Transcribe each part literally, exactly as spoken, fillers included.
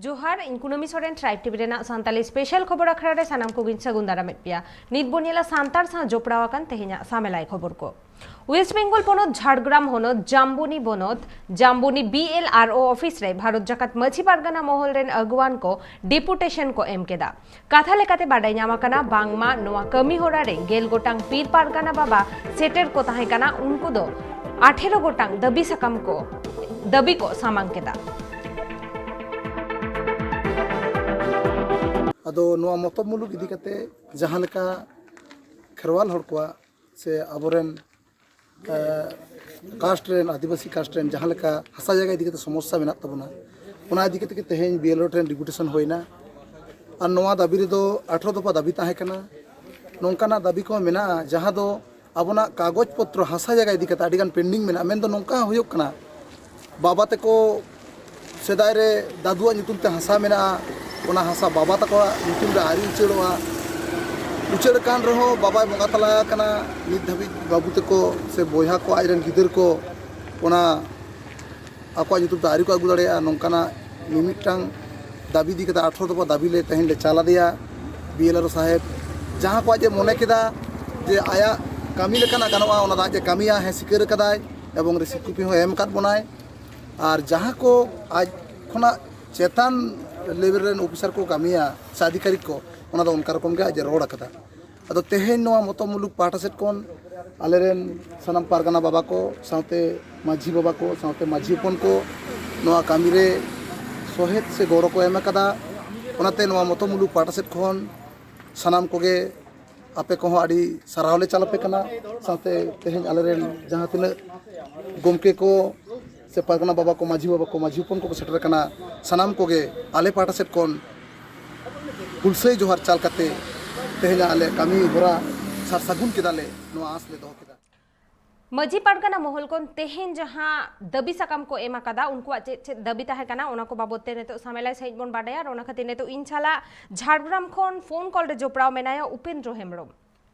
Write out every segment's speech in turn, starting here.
ᱡᱚᱦᱟᱨ, ᱤᱧ ᱠᱩᱱᱟᱹᱢᱤ ᱥᱚᱨᱮᱱ, ᱴᱨᱟᱭᱤᱵᱽ ᱴᱤᱵᱷᱤ ᱨᱮᱱᱟᱜ ᱥᱟᱱᱛᱟᱞᱤ ᱥᱯᱮᱥᱟᱞ ᱠᱷᱚᱵᱚᱨ ᱟᱠᱷᱲᱟ ᱨᱮ ᱥᱟᱱᱟᱢ ᱠᱚᱜᱮᱧ ᱥᱟᱹᱜᱩᱱ ᱫᱟᱨᱟᱢᱮᱫ ᱯᱮᱭᱟ᱾ ᱱᱤᱛ ᱵᱚᱱ ᱧᱮᱞᱟ ᱥᱟᱱᱛᱟᱲ ᱥᱟᱶ ᱡᱚᱯᱲᱟᱣ ᱟᱠᱟᱱ ᱛᱮᱦᱮᱧᱟᱜ ᱥᱟᱢᱮᱞᱟᱭ ᱠᱷᱚᱵᱚᱨ ᱠᱚ᱾ ᱳᱭᱮᱥᱴ ᱵᱮᱝᱜᱚᱞ ᱯᱚᱱᱚᱛ ᱡᱷᱟᱲᱜᱨᱟᱢ ᱦᱚᱱᱚᱛ ᱡᱟᱢᱵᱚᱱᱤ ᱵᱚᱱᱚᱛ ᱡᱟᱢᱵᱚᱱᱤ ᱵᱤ ᱮᱞ ᱟᱨ ᱳ ᱚᱯᱷᱤᱥ ᱨᱮ ᱵᱷᱟᱨᱚᱛ ᱡᱟᱠᱟᱛ ᱢᱟᱹᱡᱷᱤ ᱯᱟᱨᱜᱟᱱᱟ ᱢᱚᱦᱚᱞ ᱨᱮᱱ ᱟᱹᱜᱩᱣᱟᱱ ᱠᱚ ᱰᱮᱯᱩᱴᱮᱥᱚᱱ ᱠᱚ ᱮᱢ ᱠᱮᱫᱟ᱾ ᱠᱟᱛᱷᱟ ᱞᱮᱠᱟᱛᱮ ᱵᱟᱰᱟᱭ ᱧᱟᱢ ᱟᱠᱟᱱᱟ, ᱵᱟᱝᱢᱟ ᱱᱚᱣᱟ ᱠᱟᱹᱢᱤ ᱦᱚᱨᱟ ᱨᱮ ᱜᱮᱞ ᱜᱚᱴᱟᱝ ᱯᱤᱨ ᱯᱟᱨᱜᱟᱱᱟ ᱵᱟᱵᱟ ᱥᱮᱴᱮᱨ ᱠᱚ ᱛᱟᱦᱮᱸ ᱠᱟᱱᱟ᱾ ᱩᱱᱠᱩ ᱫᱚ ᱟᱴᱷᱮᱨᱚ ᱜᱚᱴᱟᱝ ᱫᱟᱹᱵᱤ ᱥᱟᱠᱟᱢ ᱠᱚ, ᱫᱟᱹᱵᱤ ᱠᱚ ᱥᱟᱢᱟᱝ ᱠᱮᱫᱟ᱾ ᱟᱫᱚ ᱱᱚᱣᱟ ᱢᱚᱛᱚᱵ ᱢᱩᱞᱩᱠ ᱤᱫᱤ ᱠᱟᱛᱮ ᱡᱟᱦᱟᱸ ᱞᱮᱠᱟ ᱠᱷᱮᱨᱣᱟᱞ ᱦᱚᱲ ᱠᱚᱣᱟᱜ ᱥᱮ ᱟᱵᱚᱨᱮᱱ ᱠᱟᱥᱴ ᱨᱮᱱ, ᱟᱹᱫᱤᱵᱟᱹᱥᱤ ᱠᱟᱥᱴ ᱨᱮᱱ ᱡᱟᱦᱟᱸ ᱞᱮᱠᱟ ᱦᱟᱥᱟ ᱡᱟᱭᱜᱟ ᱤᱫᱤ ᱠᱟᱛᱮ ᱥᱚᱢᱚᱥᱥᱟ ᱢᱮᱱᱟᱜ ᱛᱟᱵᱚᱱᱟ, ᱚᱱᱟ ᱤᱫᱤ ᱠᱟᱛᱮ ᱜᱮ ᱛᱮᱦᱮᱧ ᱵᱤ ᱮᱞ ᱳ ᱴᱷᱮᱱ ᱰᱮᱯᱩᱴᱮᱥᱚᱱ ᱦᱩᱭᱱᱟ᱾ ᱟᱨ ᱱᱚᱣᱟ ᱫᱟᱹᱵᱤ ᱨᱮᱫᱚ ᱟᱴᱷᱨᱚ ᱫᱚᱯᱷᱟ ᱫᱟᱹᱵᱤ ᱛᱟᱦᱮᱸ ᱠᱟᱱᱟ᱾ ᱱᱚᱝᱠᱟᱱᱟᱜ ᱫᱟᱹᱵᱤ ᱠᱚᱦᱚᱸ ᱢᱮᱱᱟᱜᱼᱟ, ᱡᱟᱦᱟᱸ ᱫᱚ ᱟᱵᱚᱱᱟᱜ ᱠᱟᱜᱚᱡᱽ ᱯᱚᱛᱨᱚ ᱦᱟᱥᱟ ᱡᱟᱭᱜᱟ ᱤᱫᱤ ᱠᱟᱛᱮ ᱟᱹᱰᱤᱜᱟᱱ ᱯᱮᱱᱰᱤᱝ ᱢᱮᱱᱟᱜᱼᱟ᱾ ᱢᱮᱱᱫᱚ ᱱᱚᱝᱠᱟ ᱦᱩᱭᱩᱜ ᱠᱟᱱᱟ, ᱵᱟᱵᱟ ᱛᱟᱠᱚ ᱥᱮᱫᱟᱭ ᱨᱮ ᱫᱟᱫᱩᱣᱟᱜ ᱧᱩᱛᱩᱢ ᱛᱮ ᱦᱟᱥᱟ ᱢᱮᱱᱟᱜᱼᱟ, ᱚᱱᱟ ᱦᱟᱥᱟ ᱵᱟᱵᱟ ᱛᱟᱠᱚᱣᱟᱜ ᱧᱩᱛᱩᱢ ᱨᱮ ᱟᱹᱣᱨᱤ ᱩᱪᱟᱹᱲᱚᱜᱼᱟ᱾ ᱩᱪᱟᱹᱲ ᱟᱠᱟᱱ ᱨᱮᱦᱚᱸ ᱵᱟᱵᱟᱭ ᱵᱚᱸᱜᱟ ᱛᱟᱞᱟ ᱟᱠᱟᱱᱟ᱾ ᱱᱤᱛ ᱫᱷᱟᱹᱵᱤᱡ ᱵᱟᱹᱵᱩ ᱛᱟᱠᱚ ᱥᱮ ᱵᱚᱭᱦᱟ ᱠᱚ, ᱟᱡᱨᱮᱱ ᱜᱤᱫᱟᱹᱨ ᱠᱚ ᱚᱱᱟ ᱟᱠᱚᱣᱟᱜ ᱧᱩᱛᱩᱢ ᱛᱮ ᱟᱹᱣᱨᱤ ᱠᱚ ᱟᱹᱜᱩ ᱫᱟᱲᱮᱭᱟᱜᱼᱟ᱾ ᱱᱚᱝᱠᱟᱱᱟᱜ ᱢᱤᱢᱤᱫᱴᱟᱝ ᱫᱟᱹᱵᱤ ᱤᱫᱤ ᱠᱟᱛᱮ ᱟᱴᱷᱨᱚ ᱫᱚᱯᱷᱟ ᱫᱟᱹᱵᱤ ᱞᱮ ᱛᱮᱦᱮᱧ ᱞᱮ ᱪᱟᱞ ᱟᱫᱮᱭᱟ ᱵᱤ ᱮᱞ ᱟᱨ ᱳ ᱥᱟᱦᱮᱵᱽ᱾ ᱡᱟᱦᱟᱸ ᱠᱚ ᱟᱡ ᱮ ᱢᱚᱱᱮ ᱠᱮᱫᱟ ᱡᱮ ᱟᱭᱟᱜ ᱠᱟᱹᱢᱤ ᱞᱮᱠᱟᱱᱟᱜ ᱜᱟᱱᱚᱜᱼᱟ, ᱚᱱᱟ ᱫᱚ ᱟᱡ ᱮ ᱠᱟᱹᱢᱤᱭᱟ, ᱦᱮᱸ, ᱥᱤᱠᱟᱹᱨ ᱟᱠᱟᱫᱟᱭ ᱮᱵᱚᱝ ᱨᱤᱥᱤᱴ ᱠᱚᱯᱤ ᱦᱚᱸ ᱮᱢ ᱟᱠᱟᱫ ᱵᱚᱱᱟᱭ᱾ ᱟᱨ ᱡᱟᱦᱟᱸ ᱠᱚ ᱟᱡ ᱠᱷᱚᱱᱟᱜ ᱪᱮᱛᱟᱱ ᱞᱮᱵᱮᱞ ᱨᱮᱱ ᱚᱯᱷᱤᱥᱟᱨ ᱠᱚ ᱠᱟᱹᱢᱤᱭᱟ ᱥᱮ ᱟᱫᱷᱤᱠᱟᱨᱤᱠ ᱠᱚ, ᱚᱱᱟ ᱫᱚ ᱚᱱᱠᱟ ᱨᱚᱠᱚᱢ ᱜᱮ ᱟᱡ ᱮ ᱨᱚᱲ ᱟᱠᱟᱫᱟ᱾ ᱟᱫᱚ ᱛᱮᱦᱮᱧ ᱱᱚᱣᱟ ᱢᱚᱛᱚ ᱢᱩᱞᱩᱠ ᱯᱟᱦᱴᱟ ᱥᱮᱫ ᱠᱷᱚᱱ ᱟᱞᱮᱨᱮᱱ ᱥᱟᱱᱟᱢ ᱯᱟᱨᱜᱟᱱᱟ ᱵᱟᱵᱟ ᱠᱚ ᱥᱟᱶᱛᱮ ᱢᱟᱹᱡᱷᱤ ᱵᱟᱵᱟ ᱠᱚ ᱥᱟᱶᱛᱮ ᱢᱟᱹᱡᱷᱤ ᱦᱚᱯᱚᱱ ᱠᱚ ᱱᱚᱣᱟ ᱠᱟᱹᱢᱤᱨᱮ ᱥᱚᱦᱮᱫ ᱥᱮ ᱜᱚᱲᱚ ᱠᱚ ᱮᱢ ᱟᱠᱟᱫᱟ᱾ ᱚᱱᱟᱛᱮ ᱱᱚᱣᱟ ᱢᱚᱛᱚ ᱢᱩᱞᱩᱠ ᱯᱟᱦᱴᱟ ᱥᱮᱫ ᱠᱷᱚᱱ ᱥᱟᱱᱟᱢ ᱠᱚᱜᱮ ᱟᱯᱮ ᱠᱚᱦᱚᱸ ᱟᱹᱰᱤ ᱥᱟᱨᱦᱟᱣ ᱞᱮ ᱪᱟᱞ ᱟᱯᱮ ᱠᱟᱱᱟ᱾ ᱥᱟᱶᱛᱮ ᱛᱮᱦᱮᱧ ᱟᱞᱮᱨᱮᱱ ᱡᱟᱦᱟᱸ ᱛᱤᱱᱟᱹᱜ ᱜᱚᱢᱠᱮ ᱠᱚ ᱥᱮ ᱯᱟᱨᱜᱟᱱᱟ ᱵᱟᱵᱟ ᱠᱚ, ᱢᱟᱹᱡᱷᱤ ᱵᱟᱵᱟ ᱠᱚ, ᱢᱟᱹᱡᱷᱤ ᱦᱚᱯᱚᱱ ᱠᱚᱠᱚ ᱥᱮᱴᱮᱨ ᱟᱠᱟᱱᱟ, ᱥᱟᱱᱟᱢ ᱠᱚᱜᱮ ᱟᱞᱮ ᱯᱟᱦᱴᱟ ᱥᱮᱫ ᱠᱷᱚᱱ ᱦᱩᱞᱥᱟᱹᱭ ᱡᱚᱦᱟᱨ ᱪᱟᱞ ᱠᱟᱛᱮ ᱛᱮᱦᱮᱧᱟᱜ ᱟᱞᱮ ᱠᱟᱹᱢᱤ ᱦᱚᱨᱟ ᱥᱟᱨ ᱥᱟᱹᱜᱩᱱ ᱠᱮᱫᱟᱞᱮ, ᱱᱚᱣᱟ ᱟᱸᱥ ᱞᱮ ᱫᱚᱦᱚ ᱠᱮᱫᱟ᱾ ᱢᱟᱹᱡᱷᱤ ᱯᱟᱨᱜᱟᱱᱟ ᱢᱚᱦᱚᱞ ᱠᱷᱚᱱ ᱛᱮᱦᱮᱧ ᱡᱟᱦᱟᱸ ᱫᱟᱹᱵᱤ ᱥᱟᱠᱟᱢ ᱠᱚ ᱮᱢ ᱟᱠᱟᱫᱟ, ᱩᱱᱠᱩᱣᱟᱜ ᱪᱮᱫ ᱪᱮᱫ ᱫᱟᱹᱵᱤ ᱛᱟᱦᱮᱸ ᱠᱟᱱᱟ, ᱚᱱᱟ ᱠᱚ ᱵᱟᱵᱚᱫ ᱛᱮ ᱱᱤᱛᱚᱜ ᱥᱟᱢᱮᱞᱟᱭ ᱥᱟᱺᱦᱤᱡ ᱵᱚᱱ ᱵᱟᱰᱟᱭᱟ᱾ ᱟᱨ ᱚᱱᱟ ᱠᱷᱟᱹᱛᱤᱨ ᱱᱤᱛᱚᱜ ᱤᱧ ᱥᱟᱞᱟᱜ ᱡᱷᱟᱲᱜᱨᱟᱢ ᱠᱷᱚᱱ ᱯᱷᱳᱱ ᱠᱚᱞ ᱨᱮ ᱡᱚᱯᱲᱟᱣ ᱢᱮᱱᱟᱭᱟ ᱩᱯᱮᱱᱫᱨᱚ ᱦᱮᱢᱵᱨᱚᱢ᱾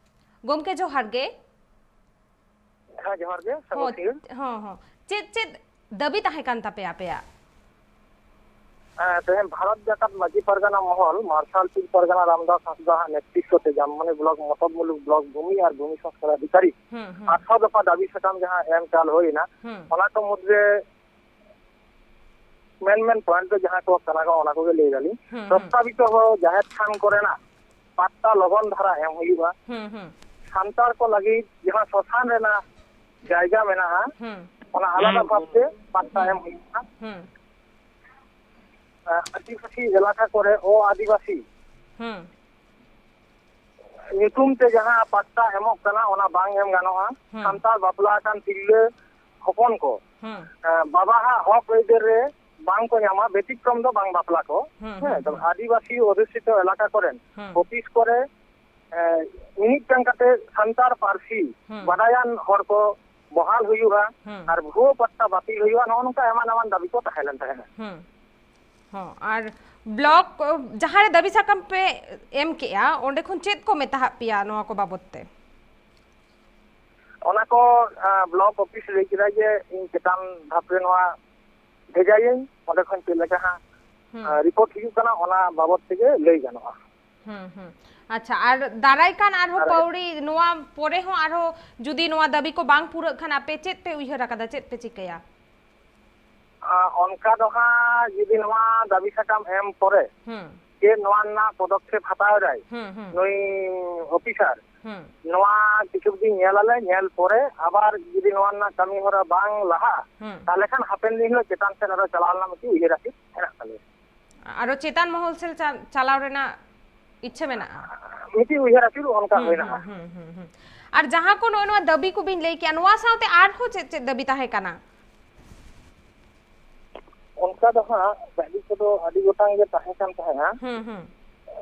ᱜᱚᱢᱠᱮ, ᱡᱚᱦᱟᱨ ᱜᱮ᱾ ᱦᱮᱸ, ᱡᱚᱦᱟᱨ ᱜᱮ, ᱥᱟᱹᱜᱩᱱ ᱦᱚᱸ, ᱥᱤᱸᱜᱟᱹᱲ᱾ ᱦᱚᱸ, ᱦᱚᱸ᱾ ᱪᱮᱫ ᱪᱮᱫ ᱫᱟᱹᱵᱤ ᱛᱟᱦᱮᱸ ᱠᱟᱱ ᱛᱟᱯᱮᱭᱟ ᱟᱯᱮᱭᱟᱜ? ᱮᱸ, ᱛᱮᱦᱮᱧ ᱵᱷᱟᱨᱚᱛ ᱡᱟᱠᱟᱛ ᱢᱟᱹᱡᱷᱤ ᱯᱟᱨᱜᱟᱱᱟ ᱢᱚᱦᱚᱞ ᱢᱟᱨᱥᱟᱞ ᱯᱤᱲ ᱯᱟᱨᱜᱟᱱᱟ ᱨᱟᱢᱫᱟᱥ ᱦᱟᱸᱥᱫᱟ ᱦᱟᱜ ᱱᱮᱛᱨᱤᱛᱵ ᱛᱮ ᱡᱟᱢᱵᱚᱱᱤ ᱵᱞᱚᱠ ᱢᱚᱛᱚᱵ ᱢᱩᱞᱩᱠ ᱵᱞᱚᱠ ᱵᱷᱩᱢᱤ ᱟᱨ ᱵᱷᱩᱢᱤ ᱥᱚᱝᱥᱠᱟᱨ ᱚᱫᱷᱤᱠᱟᱨᱤ ᱦᱩᱸ, ᱦᱩᱸ᱾ ᱟᱴᱷᱨᱚ ᱫᱚᱯᱷᱟ ᱫᱟᱹᱵᱤ ᱥᱟᱠᱟᱢ ᱡᱟᱦᱟᱸ ᱮᱢ ᱪᱟᱞ ᱦᱩᱭ ᱮᱱᱟ, ᱦᱩᱸ᱾ ᱚᱱᱟ ᱠᱚ ᱢᱩᱫᱽᱨᱮ ᱢᱮᱱ ᱢᱮᱱ ᱯᱚᱭᱮᱱᱴ ᱫᱚ ᱡᱟᱦᱟᱸ ᱠᱚ ᱠᱟᱱᱟ ᱠᱚ, ᱚᱱᱟ ᱠᱚᱜᱮ ᱞᱟᱹᱭ ᱫᱟᱞᱤᱧ᱾ ᱦᱩᱸ, ᱦᱩᱸ᱾ ᱯᱨᱚᱥᱛᱟᱵᱤᱛ ᱦᱚᱸ ᱡᱟᱦᱮᱨ ᱛᱷᱟᱱ ᱠᱚᱨᱮᱱᱟᱜ ᱯᱟᱛᱛᱟ ᱞᱚᱜᱚᱱ ᱫᱷᱟᱨᱟ ᱮᱢ ᱦᱩᱭᱩᱜᱼᱟ᱾ ᱦᱩᱸ, ᱦᱩᱸ᱾ ᱥᱟᱱᱛᱟᱲ ᱠᱚ ᱞᱟᱹᱜᱤᱫ ᱡᱟᱦᱟᱸ ᱥᱚᱥᱟᱱ ᱨᱮᱱᱟᱜ ᱡᱟᱭᱜᱟ ᱢᱮᱱᱟᱜᱼᱟ, ᱦᱩᱸ᱾ ᱚᱱᱟ ᱟᱞᱟᱫᱟ ᱦᱩᱸ, ᱵᱷᱟᱵᱛᱮ ᱯᱟᱛᱛᱟ ᱦᱩᱸ᱾ ᱮᱢ ᱦᱩᱭᱩᱜᱼᱟ᱾ ᱦᱩᱸ᱾ ᱟᱹᱫᱤᱵᱟᱹᱥᱤ ᱮᱞᱟᱠᱟ ᱠᱚᱨᱮ ᱚ ᱟᱹᱫᱤᱵᱟᱹᱥᱤ ᱦᱩᱸ᱾ ᱧᱩᱛᱩᱢ ᱛᱮ ᱡᱟᱦᱟᱸ ᱯᱟᱛᱛᱟ ᱮᱢᱚᱜ ᱠᱟᱱᱟ, ᱚᱱᱟ ᱵᱟᱝ ᱮᱢ ᱜᱟᱱᱚᱜᱼᱟ᱾ ᱦᱩᱸ᱾ ᱥᱟᱱᱛᱟᱲ ᱵᱟᱯᱞᱟ ᱟᱠᱟᱱ ᱛᱤᱨᱞᱟᱹ ᱦᱚᱯᱚᱱ ᱠᱚ, ᱦᱩᱸ᱾ ᱮᱸ, ᱵᱟᱵᱟ ᱦᱟᱜ ᱦᱚᱠ ᱟᱹᱭᱫᱟᱹᱨ ᱨᱮ ᱵᱟᱝ ᱠᱚ ᱧᱟᱢᱟ, ᱵᱮᱛᱤᱠᱨᱚᱢ ᱫᱚ ᱵᱟᱝ ᱵᱟᱯᱞᱟ ᱠᱚ᱾ ᱦᱩᱸ, ᱦᱮᱸ, ᱦᱩᱸ, ᱛᱚᱵᱮ ᱦᱩᱸ᱾ ᱟᱹᱫᱤᱵᱟᱹᱥᱤ ᱚᱫᱷᱩᱥᱤᱛᱚ ᱮᱞᱟᱠᱟ ᱠᱚᱨᱮᱱ ᱦᱩᱸ᱾ ᱚᱯᱷᱤᱥ ᱠᱚᱨᱮ, ᱮᱸ, ᱢᱤᱢᱤᱫᱴᱟᱝ ᱠᱟᱛᱮ ᱥᱟᱱᱛᱟᱲ ᱯᱟᱹᱨᱥᱤ ᱦᱩᱸ᱾ ᱵᱟᱰᱟᱭᱟᱱ ᱦᱚᱲ ᱠᱚ ᱵᱚᱦᱟᱞ ᱦᱩᱭᱩᱜᱼᱟ ᱦᱩᱸ᱾ ᱟᱨ ᱵᱷᱩᱣᱟᱹ ᱯᱟᱛᱛᱟ ᱵᱟᱹᱛᱤᱞ ᱦᱩᱭᱩᱜᱼᱟ, ᱱᱚᱜᱼᱚ ᱱᱚᱝᱠᱟ ᱮᱢᱟᱱ ᱮᱢᱟᱱ ᱫᱟᱹᱵᱤ ᱠᱚ ᱛᱟᱦᱮᱸ ᱞᱮᱱ ᱛᱟᱦᱮᱸᱫᱼᱟ᱾ ᱦᱩᱸ᱾ ᱦᱚᱸ, ᱟᱨ ᱵᱞᱚᱠ, ᱚ, ᱡᱟᱦᱟᱸ ᱨᱮ ᱫᱟᱹᱵᱤ ᱥᱟᱠᱟᱢ ᱯᱮ ᱮᱢ ᱠᱮᱜᱼᱟ, ᱚᱸᱰᱮ ᱠᱷᱚᱱ ᱪᱮᱫ ᱠᱚ ᱢᱮᱛᱟᱦᱟᱜ ᱯᱮᱭᱟ ᱱᱚᱣᱟ ᱠᱚ ᱵᱟᱵᱚᱛ ᱛᱮ? ᱚᱱᱟ ᱠᱚ, ᱟ, ᱵᱞᱚᱠ ᱚᱯᱷᱤᱥ ᱞᱟᱹᱭ ᱠᱮᱫᱟ ᱡᱮ ᱤᱧ ᱪᱮᱛᱟᱱ ᱫᱷᱟᱯ ᱨᱮ ᱱᱚᱣᱟ ᱵᱷᱮᱡᱟᱭᱟᱹᱧ, ᱚᱸᱰᱮ ᱠᱷᱚᱱ ᱪᱮᱫ ᱞᱮᱠᱟ ᱦᱟᱸᱜ, ᱦᱩᱸ᱾ ᱟ, ᱨᱤᱯᱳᱨᱴ ᱦᱤᱡᱩᱜ ᱠᱟᱱᱟ, ᱚᱱᱟ ᱵᱟᱵᱚᱛ ᱛᱮᱜᱮ ᱞᱟᱹᱭ ᱜᱟᱱᱚᱜᱼᱟ᱾ ᱦᱩᱸ, ᱦᱩᱸ᱾ ᱟᱪᱪᱷᱟ, ᱟᱨ ᱫᱟᱨᱟᱭ ᱠᱟᱱ ᱟᱨᱦᱚᱸ ᱟᱨ ᱯᱟᱹᱣᱲᱤ ᱱᱚᱣᱟ ᱯᱚᱨᱮ ᱦᱚᱸ ᱟᱨᱦᱚᱸ ᱡᱩᱫᱤ ᱱᱚᱣᱟ ᱫᱟᱹᱵᱤ ᱠᱚ ᱵᱟᱝ ᱯᱩᱨᱟᱹᱜ ᱠᱷᱟᱱ ᱟᱯᱮ ᱪᱮᱫ ᱯᱮ ᱩᱭᱦᱟᱹᱨ ᱟᱠᱟᱫᱟ, ᱪᱮᱫ ᱯᱮ ᱪᱤᱠᱟᱹᱭᱟ? ᱟ, ᱚᱱᱠᱟ ᱫᱚ ᱦᱟᱸᱜ ᱡᱩᱫᱤ ᱱᱚᱣᱟ ᱫᱟᱹᱵᱤ ᱥᱟᱠᱟᱢ ᱮᱢ ᱯᱚᱨᱮ ᱦᱩᱸ᱾ ᱪᱮᱫ ᱱᱚᱣᱟ ᱨᱮᱱᱟᱜ ᱯᱚᱫᱚᱠᱷᱮᱯ ᱦᱟᱛᱟᱣ ᱮᱫᱟᱭ ᱦᱩᱸ, ᱦᱩᱸ᱾ ᱱᱩᱭ ᱚᱯᱷᱤᱥᱟᱨ, ᱦᱩᱸ᱾ ᱱᱚᱣᱟ ᱠᱤᱪᱷᱩ ᱫᱤᱱ ᱧᱮᱞ ᱟᱞᱮ, ᱧᱮᱞ ᱯᱚᱨᱮ ᱟᱵᱟᱨ ᱡᱩᱫᱤ ᱱᱚᱣᱟ ᱨᱮᱱᱟᱜ ᱠᱟᱹᱢᱤ ᱦᱚᱨᱟ ᱵᱟᱝ ᱞᱟᱦᱟᱜᱼᱟ, ᱦᱩᱸ᱾ ᱛᱟᱦᱚᱞᱮ ᱠᱷᱟᱱ ᱦᱟᱯᱮᱱ ᱫᱤᱱ ᱦᱤᱞᱳᱜ ᱪᱮᱛᱟᱱ ᱥᱮᱫ ᱟᱨᱚ ᱪᱟᱞᱟᱣ ᱨᱮᱱᱟᱜ ᱢᱤᱫᱴᱤᱡ ᱩᱭᱦᱟᱹᱨ ᱟᱹᱯᱤᱥ ᱢᱮᱱᱟᱜ ᱛᱟᱞᱮᱭᱟ᱾ ᱟᱨᱚ ᱪᱮᱛᱟᱱ ᱢᱚᱦᱚᱞ ᱥᱮᱫ ᱪᱟ-, ᱪᱟᱞᱟᱣ ᱨᱮᱱᱟᱜ ᱤᱪᱪᱷᱟᱹ ᱢᱮᱱᱟᱜᱼᱟ? ᱢᱤᱫᱴᱤᱡ ᱩᱭᱦᱟᱹᱨ ᱟᱹᱪᱩᱨ ᱚᱱᱠᱟ ᱦᱩᱸ, ᱢᱮᱱᱟᱜᱼᱟ᱾ ᱦᱩᱸ, ᱦᱩᱸ, ᱦᱩᱸ, ᱦᱩᱸ᱾ ᱟᱨ ᱡᱟᱦᱟᱸ ᱠᱚ ᱱᱚᱜᱼᱚᱭ ᱱᱚᱣᱟ ᱫᱟᱹᱵᱤ ᱠᱚᱵᱤᱱ ᱞᱟᱹᱭ ᱠᱮᱜᱼᱟ, ᱱᱚᱣᱟ ᱥᱟᱶᱛᱮ ᱟᱨᱦᱚᱸ ᱪᱮᱫ ᱪᱮᱫ ᱫᱟᱹᱵᱤ ᱛᱟᱦᱮᱸ ᱠᱟᱱᱟ? ᱚᱱᱠᱟ ᱫᱚ ᱦᱟᱸᱜ ᱫᱟᱹᱵᱤ ᱠᱚᱫᱚ ᱟᱹᱰᱤ ᱜᱚᱴᱟᱝ ᱜᱮ ᱛᱟᱦᱮᱸ ᱠᱟᱱ ᱛᱟᱦᱮᱸᱫᱼᱟ᱾ ᱦᱩᱸ, ᱦᱩᱸ᱾